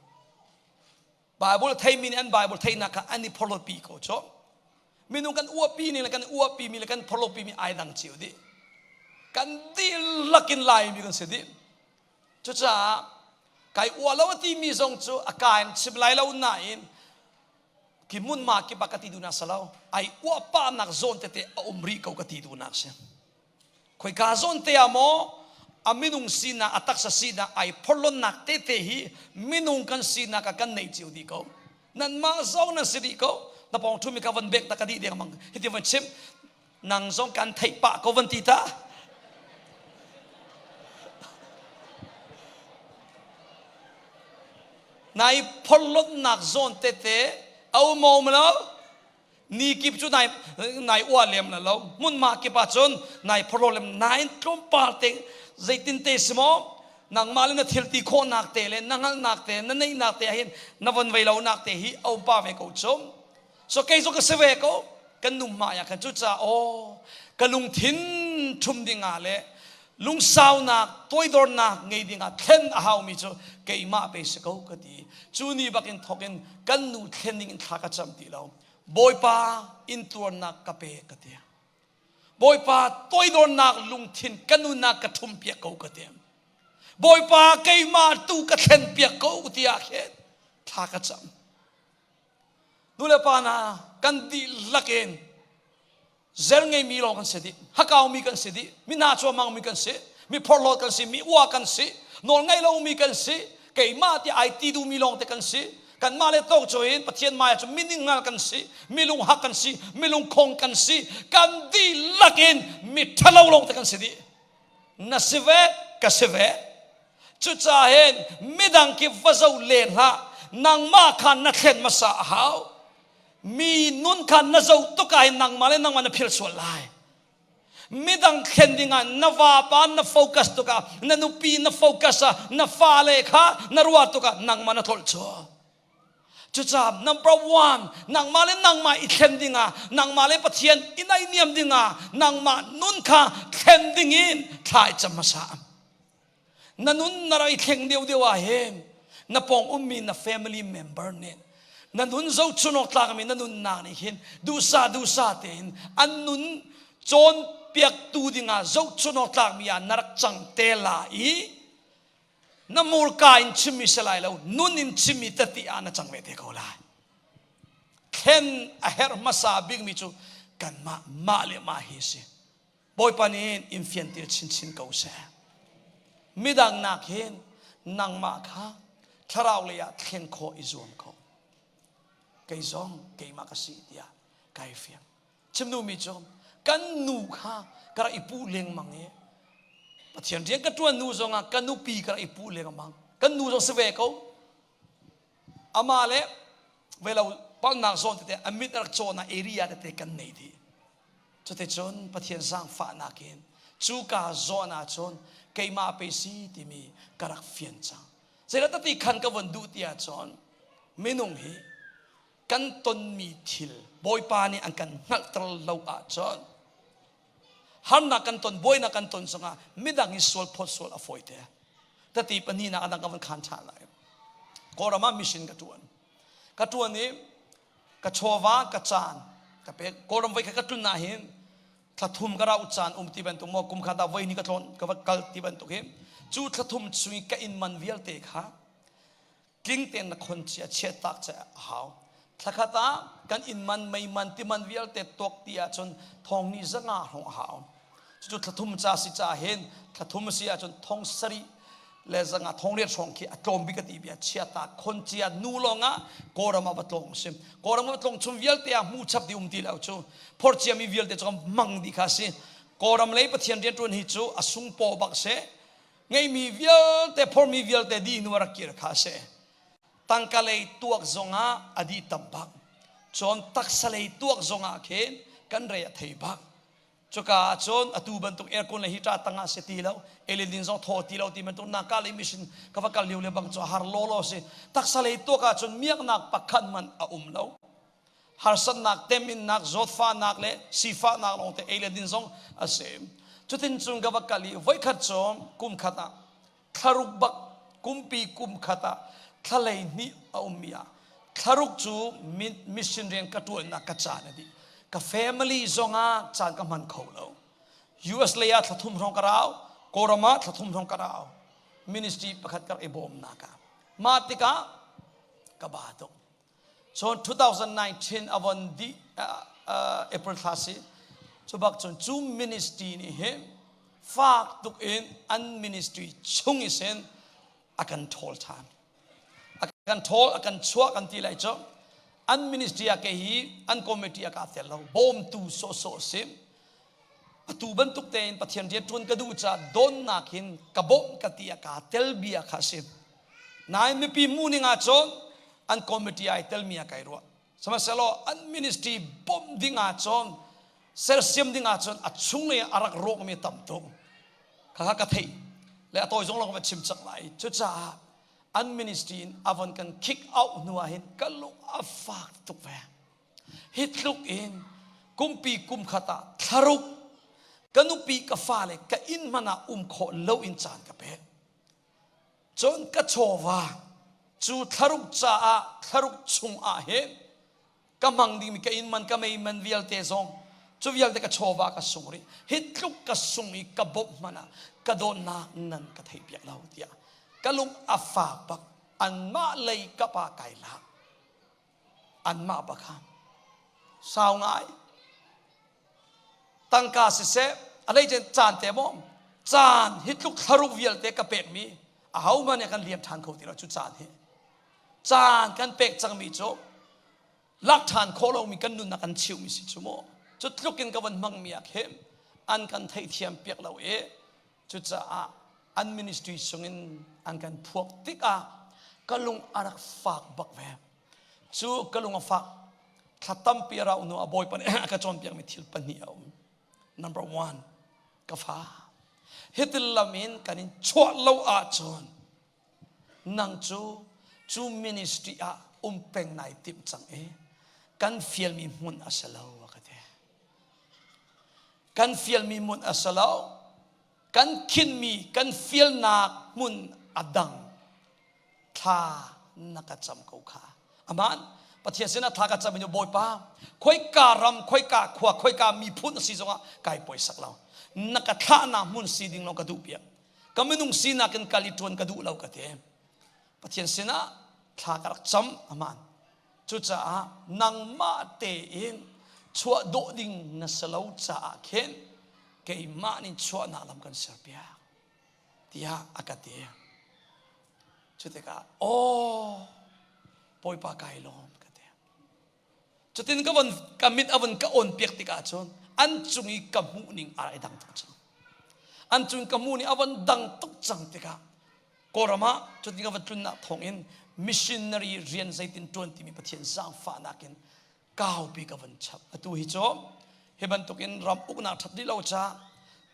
Bible theimi nih an Bible theihnak kha an i phorhlawtpi ko cu. Minung kan uahpi ning le kan uahpi mi le kan phorhlawtpi mi ai dang cio dih. Kan dihlak in Laimi kan si dih. Cucaah kai uah lo a timi zong cu a ka in chim lai lo nain ki hmunhma kip ah ka ti duhnak si lo. Ai uah pahnak zawn tete a um rih ko ka ti duhnak si. Khoika zawn te ah maw a minung sinak a taksa sinak ai phorhlonnak tete hi minung kan sinak ah kan nei cio dih ko. Nanmah zong nan si dih ko. Na pawng ṭhumi ka van bek ta ka dih deng mang hiti van chim nang zong kan theih pah ko van ti ta. Nai phorhlonnak zawn tete a um um lo ni kip cu nai nai uah lem la lo hmunhma kip ah cun nai phorhlaw lem nain tlawmpal te zeitin te si maw? Nangmah le na thil ti khawhnak te le na hngalhnak te na neihnak te ah hin na von vei lonak te hi a um pa ve ko cu. So kei cu ka si ve ko. Kan nu hmai ah khan cucaah aw ka lungthin ṭhum dingah le lungsaunak toidornak ngei dingah thlen a haumi cu keimah pe si ko ka ti. Cu ni bakin thawk in kan nu thlen ding in thla ka cam ti lo. Bawipa intuarnak ka pe ka ti. Bawipa toidornak lungthin ka nunnak ka ṭhum piak ko ka ti. Bawipa keimah tu ka thlen piak ko tiah khin thla ka cam. Nulepa hna kan dihlak in zer ngeimi lawng kan si dih, hakaumi kan si dih, mi hna chuamangmi kan si, mi phorhlawt kan si, mi ua kan si, nawl ngei lomi kan si, keimah ti ai ti duhmi lawng te kan si. Kanmah le tawk cu in Pathian maya cu miningal kan si, mi lunghak kan si, mi lungkhong kan si, kan dihlak in mi ṭhalo lawng te kan si dih. Na si ve, ka si ve. Cucaah hin midang ki va zo len hlah. Nangmah kha na thlen hmasa a hau. Mi nun kha na zoh tuk ah hin nangmah le nangmah na philh sual lai. Midang thlen dingah na vapa na focus tuk ah, na nupi na focus ah, na fale kha na ruah tuk ah nangmah na tlolh cu. Cucaah number one, nangmah le nangmah i thlen dingah, nangmah le Pathian i naihniam dingah, nangmah nun kha thlen dingin thla i cam hmasa. Na nun na rak i thleng deuhdeuh ah hin na pawng ummi na family member nih na nun zohchun awk tlakmi na nunnak nih hin duhsah duhsah tein an nun cawnpiaktu dingah zohchun awk tlakmi ah na rak cang te la i na murka in chimmi si lai lo nun in chimmi tati ah na cang ve te ko lai thlen a herh hmasa bikmi cu kanmah mah le mah hi si bawipa nih in fiantir chinchin ko seh midang nak hin nangmah kha thlarau lei ah thlen khawh i zuam ko kei zong keimah ka si tiah kai fiang Chim duhmi cu kan nu kha ka rak i puh lengmang i Pathian rian ka ṭuan nu zongah ka nupi ka rak i puh lengmang. Kan nu zong si ve ko. Amah le velo palnak zawn tete a mit a rak cawhnak area tete kan nei dih. Cuticun Pathian zaangfahnak in cuka zawn ah cun keimah pe si timi ka rak fian cang. Zeidah tati khan ka von duh ti ahcun minung hi kan tonmi thil Bawipa nih an kan hngalhter lo ahcun harnak kan ton buainak kan ton zongah midang hi sual phawt sual a fawi te tati pahnihnak adang ka van khan ṭhan lai Kawlram ah mission ka ṭuan ka ṭuan i ka chawva ka caan ka pek Kawlram voi kha ka tlun ah hin thla thum ka rauh caan um ti bantuk maw kum khat ah voi ni ka tlawn ka va kal ti bantuk hi cu thla thum chung i ka inn man vialte kha tling tein na khon cia chiahtak che a hau thlakhat ah kan inn man mei man ti man vialte tuak ti ahcun thong ni zanga hrawng a hau cucu thlathum ca si ca hin thlathum si ahcun thong sarih le zanga thong riat hrawng khi a tlawm bik a ti bia chiata khon cia nu lawng ah kawlram ah va tlawng sim kawlram ah va tlawng chung vialte ah hmu chap di um ti lo cu phor cia mi vialte cu mang di kha si kawlram lei pathian rian tuan hi cu a sung paw bak se ngeimi vialte phormi vialte dih hnu a rak kir kha a si tangka lei tuak zongah a dih tam bak cun taksa lei tuak zongah khin kan rei a thei bak cuka ah cun atu bantuk aircon le heater tangah si ti lo elin zong thaw ti lo ti bantuk naka lei mission ka va kal lio le bang cu har law law si taksa lei tuak ah cun miaknak pakhat man a um lo harsatnak teminnak zawtfahnak le sifahnak lawngte ei le din zong a si cutin cun ka va kal i voikhat cu kum khat ah thlaruk bak kumpi kum khat ah thlalei hnih a ummi ah thlaruk cu mission rian ka ṭuannak ka caan a dih ka family zongah caan ka hman kho lo US lei ah thlathum hrawng ka rau Kawlram ah thlathum hrawng ka rau ministry pakhat ka rak i bawmnak ah mah tikah ka ba tuk Cun 2019 a von dih April thla si cu bak cun cu ministry nih hin fak tuk in an ministry chung i sin a kan ṭhawl ṭhan. A kan ṭhawl, a kan chuah kan ti lai cu an ministry ah kei hi an committee ah kaa tel lo bawmtu sawhsawh si. Atu bantuk tein Pathian rian ṭuan ka duh caah dawnnak hin ka bawmh ka ti ah kaa tel bia kha a si. Nain mipi hmuh ning ahcun an committee ai telmi ah kai ruah. Sihmanhsehlaw an ministry bawmh ding ahcun sersiam ding ahcun a chunglei ah a rak rawkmi tam tuk. Khakha ka theih. Le a tawi zong lawng va chim cang lai. Cucaah an ministry in a von kan kick out hnu ah hin ka lung a fak tuk ve. Hi tluk in kumpi kum khat ah thlaruk ka nupi ka fale ka inn hmanh ah um khawh lo in caan ka pek. Cun ka chawva cu thlaruk caah thlaruk chung ah hin ka hmang dingmi ka inn man ka mei man vialte zong cu vialte ka chawva ka sung rih. Hi tluk ka sung i ka bawmh hmanh ah ka dawtnak nan ka theih piak lo tiah ka lung a fak bak anmah lei kap ah kai lak. Anmah bak kha sau ngai tangka siseh a lei caan te maw caan hi tluk thlaruk vialte ka pekmi ahohmanh nih kan liam ṭhan kho ti lo cu caan hi caan kan pek cangmi cu lak ṭhan khawh lomi kan nunnak kan cheuhmi si cu mu cu tluk in ka van hmangmi ah khin an kan theihthiam piak lo i cucaah an ministry chungin an kan phuak tikah ka lung a rak fak bak ve Cu ka lung a fak. Thla tampi a rauh hnu ah Bawipa nih a ka cawnpiakmi thil pahnih a um. Number one, ka fa. Hitin lam in kan in chuah lo ahcun nang cu cu ministry ah um peng nai timh cang i kan fialmi hmun a si lo a ka ti. Kan fialmi hmun a si lo. Kan khinmi kan fialnak hmun a dang. Thla na ka cam ko kha. Aman Pathian sinah thla ka cam in Bawipa khoika ram khoika khua khoika miphun a si zongah kai poisak lo. Na ka thlahnak hmun si ding lawng ka duh piak. Ka minung sinak in kal i ṭuan ka duh lo ka ti. Pathian sinah thla ka rak cam aman. Cucaah nangmah tein chuah dawh ding na si lo caah khin keimah nih chuahnak lam kan serpiak tiah a ka ti. Cu tikah aw Bawipa kai lawm ka ti. Cutin ka von ka mit a von ka on piak tikah cun an cung i ka hmuh ning a rak i dang tuk cang. An cung ka hmuh ning a von dang tuk cang tikah Kawlram ah cutin ka va tlunnak thawngin missionary rian zeitin ṭuan timi Pathian zaangfahnak in kaupi ka van chap. Atu hi cu hi bantukin ram uknak ṭhat dih lo caah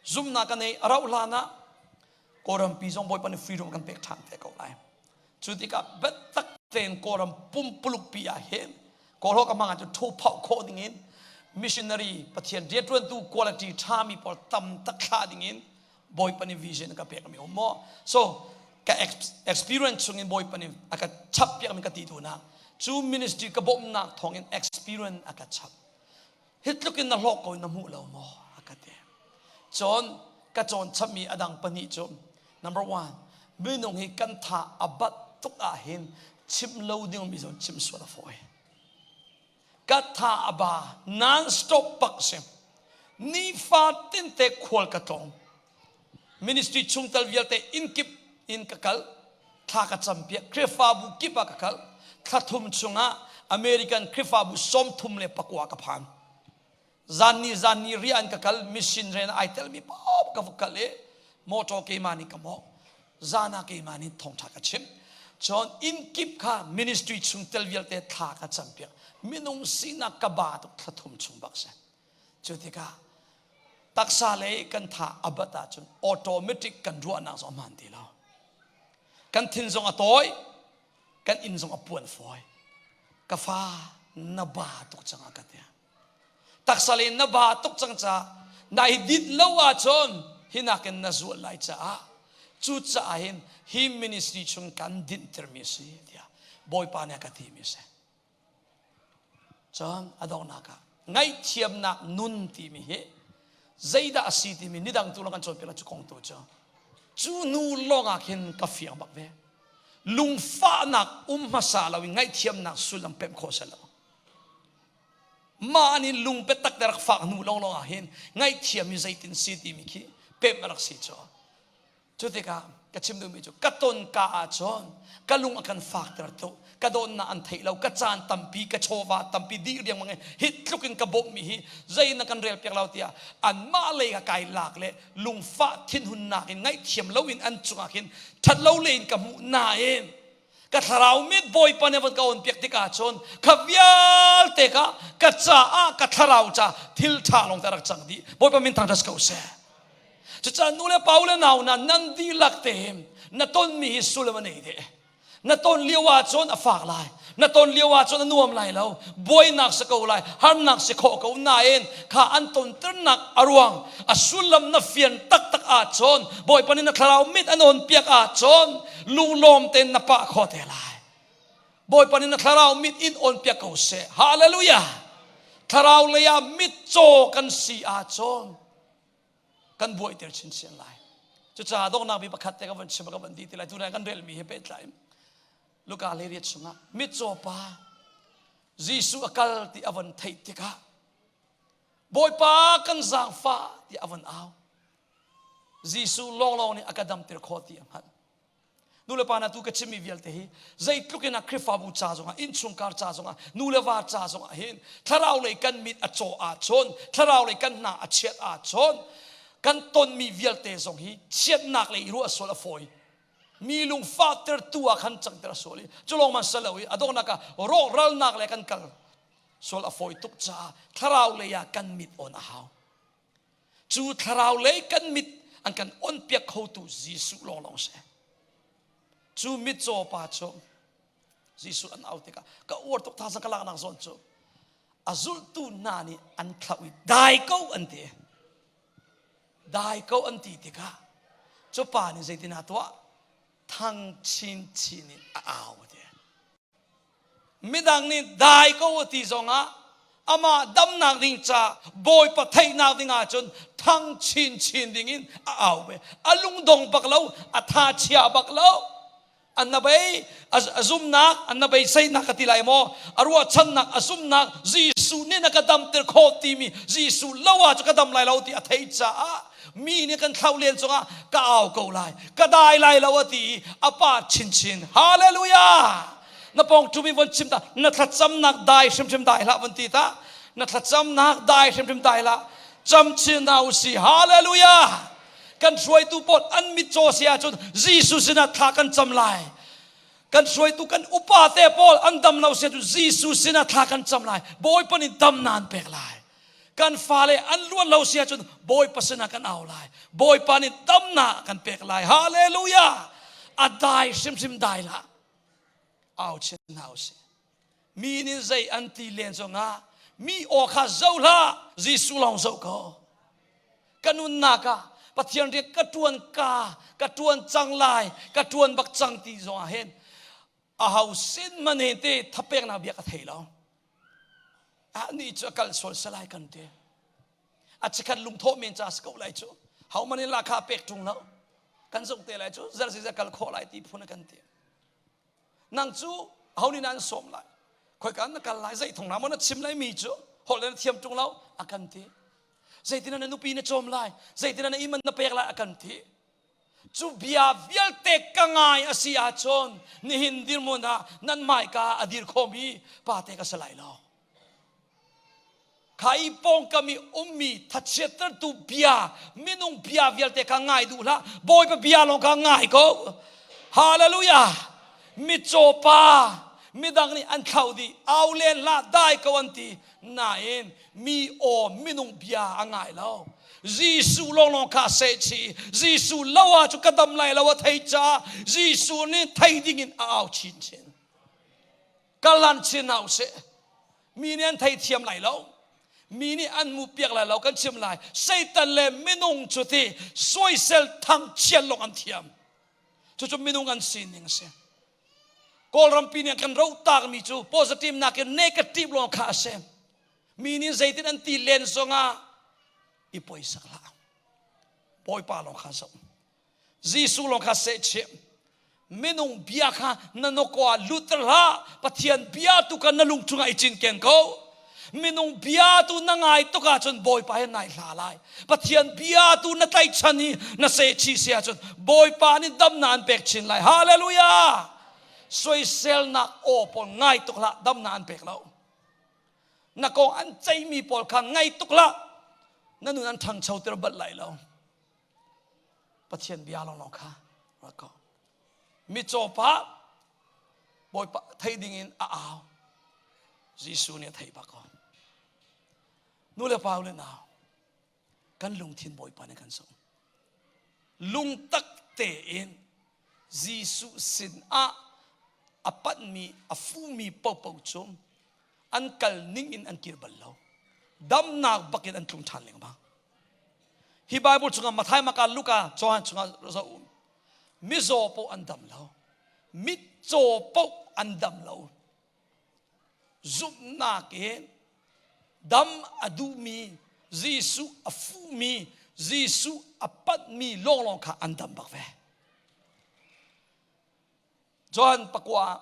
zumhnak ka nei a rauh hlan ah Kawlrampi zong Bawipa nih freedom kan pek ṭhan te ko lai. Cu tikah biatak tein Kawlram pumpuluk pi ah hin Kawlhaw ka hmang ah cu ṭho phauh khawh dingin missionary Pathian rianṭuantu quality ṭhami pawl tam tak thlah dingin Bawipa nih vision a ka pekmi um maw? So ka experience chungin Bawipa nih a ka chap piakmi ka ti tu na cu ministry ka bawmhnak thawngin experience a ka chap. Hi tluk in na hlawk ko in na hmuh lo maw? A ka ti. Cun ka cawn chapmi a dang pahnih cu number one minung hi kan tha a bat tuk ah hin chim lo ding mi zong chim sual a fawi. Ka tha a ba non-stop pak si. Nifa tinte khual ka tlawng. Ministry chungtel vialte inn kip in ka kal. Thla ka campiak. Khrihfabu kip ah ka kal. Thla thum chungah American Khrihfabu 34 ka phan. Zan ni zan ni rian ka kal mission rian ai telmi paoh ka va kal i motor keimah nih ka mawh. Zan ah keimah nih thawngṭha ka chim. Cun inn kip kha ministry chung tel vialte thla ka campiak. Minung sinak ka ba tuk thla thum chung bak si. Cu tikah taksa lei kan tha a bat ahcun automatic kan ruahnak zong a hmaan ti lo. Kan thin zong a tawi, kan inn zong a puan fawi. Ka fa na ba tuk cang a ka ti. Taksa le na ba tuk cang caah nai dinh lo ahcun hi nakin na zual lai caah cucaah hin hi ministry chung kan dinhtermi a si tiah Bawipa nih a ka timi a si. Cun a donghnak ah ngaihthiamnak nun timi hi zeidah a si timi nidang tu lawng kan cawnpiak cu kong tu cu cu nu lawng ah khin ka fiang bak ve. Lungfahnak um hmasa lo in ngaihthiamnak sullam pemh khawh si lo. Mah nih lung biatak te rak fak hnu lawnglawng ah hin ngaihthiam hi zeitin si timi khi pemh a rak si cu. Cu tikah ka chim duhmi cu ka ton ka ahcun ka lung a kan fakter tuk ka dawtnak an theih lo ka caan tampi ka chawva tampi dih riangmang in hi tluk in ka bawmhmi hi zei na kan rel piak lo tiah anmah lei ka kai lak le lungfah thinhunnak in ngaihthiam lo in an cungah khin ṭhat lo le in ka hmuh nain ka thlarau mit Bawipa nih a van ka on piak tikah cun kha vialte kha ka caah ka thlarau ca thil ṭha lawng te rak cang dih Bawipa min thangṭhat ko seh. Cucaah nu le pa u le nau hna nan dihlak te na tonmi hi sullam a nei deh. Na ton lio ahcun a fak lai. Na ton lio ahcun a nuam lai lo. Buainak si ko lai, harnak si khawh ko nain kha an tonternak a ruang a sullam na fian taktak ahcun Bawipa nih na thlarau mit an on piak ahcun lunglawm tein na pah khawh te lai. Bawipa nih na thlarau mit in on piak ko seh. Hallelujah! Thlarau lei ah mitcaw kan si ahcun kan buaiter chinchin lai. Cucaah donghnak bi pakhat te ka van chim ka van di ti lai. Tunai kan relmi he pehtlai Luka le riat chungah mitcaw pa Jesuh a kal ti a van theih tikah Bawipa kan zaangfah ti a van au. Jesuh lawnglawng nih a ka damter khawh ti a hngalh. Nulepa na tu ka chimmi vialte hi zeitluk in a Khrihfabu ca zongah innchungkhar ca zongah nu le va ca zongah hin thlarau lei kan mit a caw ahcun thlarau lei kan hna a chiat ahcun kan tonmi vialte zong hi chiatnak lei i ruah sual a fawi mi lungfahtertu ah khan cangter a sual i cu lawng man salo i a donghnak ah rawhralnak le kan kal sual a fawi tuk caah thlarau lei ah kan mit on a hau Cu thlarau lei kan mit an kan onpiak khotu Jesuh lawnglawng si. Cu mitcaw pa cu Jesuh an au tikah ka uar tuk thazang ka laknak zawn cu a zultu hna nih an thlauh i dai ko an ti. Dai ko an ti tikah cu pa nih zeitin a tuah? Thang chinchin in a au ti. Midang nih dai ko a ti zongah amah damnak ding ca Bawipa theihnak ding ahcun thang chinchin ding in a au ve. A lungdong bak lo, a tha chia bak lo. A nabei a zumnak, a nabei seinak ka ti lai maw? A ruahchannak, a zumnak Jesuh nih na ka damter khawh timi Jesuh lo ah cu ka dam lai lo ti a theih caah mi nih kan thlauh len cungah ka au ko lai ka dai lai lo a ti i a pa chinchin hallelujah na pawng ṭumi von chim ta na thlacamnak dai hrimhrim dai hlah von ti ta na thlacamnak dai hrimhrim dai hlah cam chin hna u si hallelujah kan hruaitu pawl an mitcaw si ahcun Jesuh sinah thla kan cam lai kan hruaitu kan upa te pawl an dam lo si ahcun Jesuh sinah thla kan cam lai Bawipa nih dam nan pek lai kan fale an luan lo si ahcun Bawipa sinah kan au lai Bawipa nih damnak kan pek lai hallelujah a dai hrimhrim dai lah au chin hna usih mi nih zei an ti len zongah mi aw kha zoh hlah Jesuh lawng zoh ko ka nunnak ah Pathian rian ka tuan ka ka tuan cang lai ka tuan bak cang ti zongah hin a ho sin man he te thapeknak bia ka thei lo Ah ni cu a kal sual salai kan ti. A chikhat lungthawh men ca si ko lai cu. Ho man in lakha pek ṭung lo. Kan zung te lai cu zar si kal khawh lai ti phun kan ti. Nang cu ho nih an sawm lai. Khoi kan na kal lai zei thong na mo na chim lai mi cu holh le na thiam ṭung lo a kan ti. Zeitin na nupi na cawm lai, zeitin na iman na pek lai a kan ti. Cu bia vialte ka ngai a si ahcun nihin dirhmun ah nan hmaika a dir khomi pate ka si lai lo. Kha i pawngkam i ummi thachiattertu bia, minung bia vialte kha ngai duh hlah. Bawipa bia lawng kha ngai ko. Hallelujah! Mitcaw pa, midang nih an thlauh dih, au len hlah, dai ko an ti. Nain mi aw minung bia a ngai lo. Jesuh lawnglawng kha seh chih. Jesuh lo ah cu ka dam lai lo a thei caah Jesuh nih thei ding in a au chinchin. Kalan chin hna usih. Mi nih an thei thiam lai lo. Mi nih an mu piak lai lo kan chim lai. Satan le minung cu ti soisel thangchiat lawng an thiam. Cucu minung an sining a si. Kawlrampi nih kan rohtakmi cu positive nakin negative lawng kha a si. Mi nih zeitin an ti len zongah i poisak hlah. Bawipa lawng kha zoh. Jesuh lawng kha sehchih. Minung bia kha na nawkaw ah lutter hlah. Pathian bia tu kha na lung chungah i cinken ko. Minung bia tu na ngai tuk ahcun Bawipa he nai hla lai. Pathian bia tu na tlaichan i na sehchih si ahcun Bawipa nih damnak an pek chin lai. Hallelujah! Soiselnak aw pawl ngai tuk hlah, damnak an pek lo. Na kong an ceihmi pawl kha ngai tuk hlah, na nun an ṭhangchoter bal lai lo. Pathian bia lawnglawng kha rak ko. Mitcaw pa Bawipa thei ding in a au. Jesuh nih a theih bak ko. Nu le pa le nau kan lungthin Bawipa nih kan sung. Lungtak tein Jesuh sin ah a panhmi, a fumi paohpaoh cu an kal ning in an kir bal lo. Damnak bak in an tlung ṭhan lengmang. Hi Bible chungah Matthai, Marka, Luka, Johan chungah zoh u. Mizaw paoh an dam lo. Mitcaw paoh an dam lo. Zumhnak in dam a duhmi Jesuh a fuhmi Jesuh a panhmi lawnglawng kha an dam bak ve. Johan pakua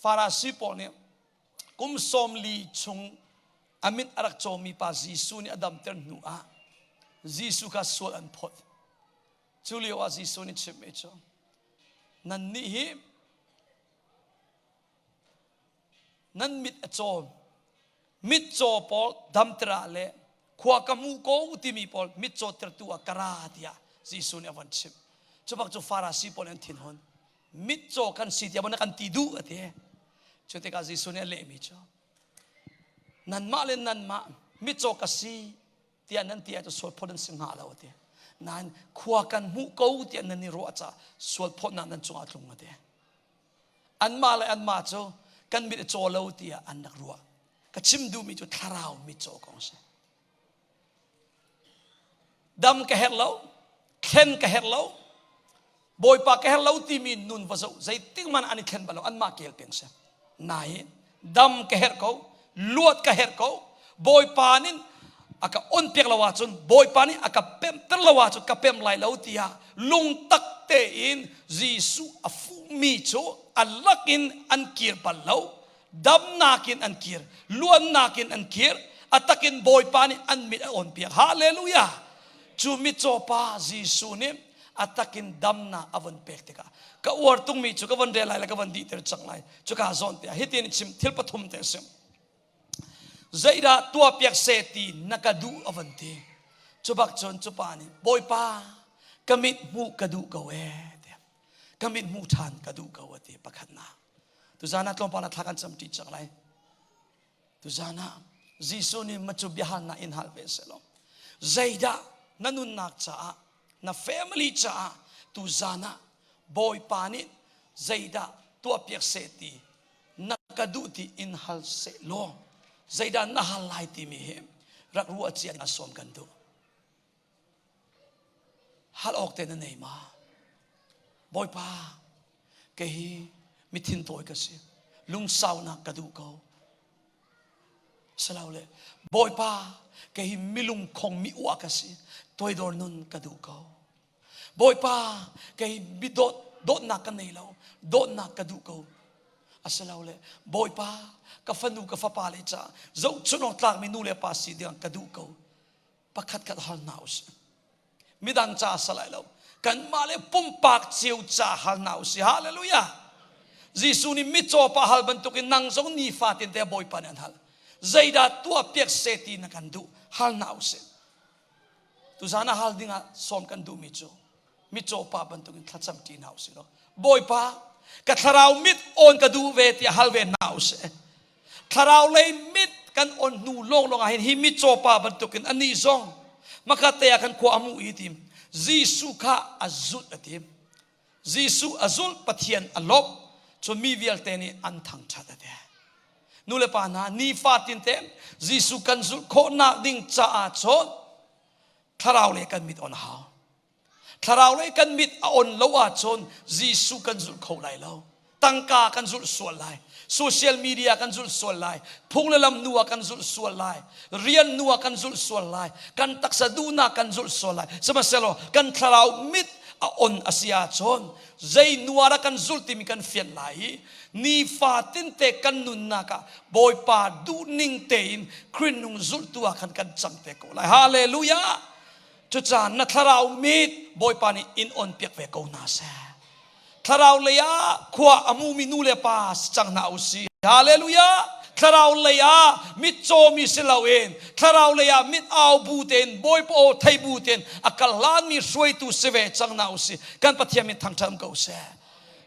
Farasi pawl nih kum 40 chung a mit a rak cawmi pa Jesuh nih a damter hnu ah Jesuh kha sual an phawt. Cu lio ah Jesuh nih chimmi cu nannih hi Nan mit a caw. Mitcaw pawl damter ah le khua ka hmu ko timi pawl mitcaw tertu ah ka ra tiah Jesuh nih a von chimh. Cu bak cu Farasi pawl an thinhun. Mitcaw kan si tiah na kan ti duh a ti. Cu tikah Jesuh nih a lehmi cu nanmah le nanmah mitcaw ka si tiah nan ti ahcun sualphawt nan si hnga lo a ti. Nain khua kan hmuh ko tiah nan i ruah caah sualphawtnak nan cungah a tlung a ti. Anmah le anmah cu kan mit a caw lo tiah an rak ruah. Ka chim duhmi cu thlarau mitcaw kong a si. Dam ka herh lo, thlen ka herh lo, Bawipa ka herh lo timi nun va zoh zeitik hmanh an i thlen bal lo anmah kel peng si. Nain dam ka herh ko, luat ka herh ko, Bawipa nih a ka on piak lo ahcun Bawipa nih a ka pemhter lo ahcun ka pem lai lo tiah lungtak tein Jesuh a fuhmi cu a lakin an kir bal lo damnak in an kir luannak in an kir a takin Bawipa nih an mit a on piak hallelujah cu mitcaw pa Jesuh nih a takin damnak a von pek tikah ka uar tungmi cu ka von rel lai le ka von dihter cang lai cuka zawn te ah hitin chim thil pathum te a si zeidah tuahpiak seh ti na ka duh a van ti cu bak cun cu pa nih bawipa ka mit hmuh ka duh ko ee tiah ka mit hmuh ṭhan ka duh ko a ti pakhatnak tuzan ah tlawmpal ah thla kan cam ṭi cang lai tuzan ah Jesuh nih macu biahalnak in hal ve selaw zeidah na nunnak caah na family caah tuzan ah bawipa nih zeidah tuahpiak seh ti na ka duh ti in hal seh law zeidah na hal lai timi hi rak ruah cia a sawm kan duh hal awk te na nei ma bawipa kei hi mithin tawi ka si lungsaunak ka duh ko Silo le Bawipa kei hi milung khong mi uah ka si toidor nun ka duh ko Bawipa kei mi dawt dawtnak ka nei lo dawtnak ka duh ko asilo le Bawipa ka fanu ka fapa le ca zohchun awk tlakmi nu le pa si ding ka duh ko pakhat khat hal hna usih midang ca sa lai lo kanmah le pumpak cio ca hal hna usih hallelujah Jesuh nih mitcaw pa hal bantukin nang zong nifatin te Bawipa nih an hal zeidah tuah piak se ti na kan duh hal hna usih Tuzan ah hal dingah sawm kan duhmi cu mitcaw pa bantukin thlacam ṭi hna usih law Bawipa ka thlarau mit on ka duh ve tiah hal ve hna usih. Thlarau lei mit kan on hnu lawnglawng ah hin hi mitcaw pa bantukin anih zong makhat te ah khan khua a hmuh i tim Jesuh kha a zulh a tim. Jesuh a zulh Pathian a lawmh cun mi vialte nih an thangṭhat a ti. Nu le pa hna nifatin te Jesuh kan zulh khawhnak ding caah cun thlarau lei kan mit on a hau. Thlarau lei kan mit a on lo ahcun Jesuh kan zulh kho lai lo. Tangka kan zulh sual lai. Social media kan zulh sual lai. Phung le lam nu ah kan zulh sual lai. Rian nu ah kan zulh sual lai. Kan taksa duhnak kan zulh sual lai. Sihmanhsehlaw kan thlarau mit a on a si ahcun zei nu ah dah kan zulh timi kan fian lai i nifatin te kan nunnak ah Bawipa duhning tein Khrih nung zulhtu ah khan kan cang te ko lai. Hallelujah! Cucaah na thlarau mit Bawipa nih in on piak ve ko hna seh. Thlarau lei ah khua a hmumi nu le pa si cang hna usih. Hallelujah! Thlarau lei ah mit cawmi si loin thlarau lei ah mit au bu tein Bawipa aw thei bu tein a kal hlanmi hruaitu si ve cang hna usih. Kan Pathian min thangṭhat ko seh.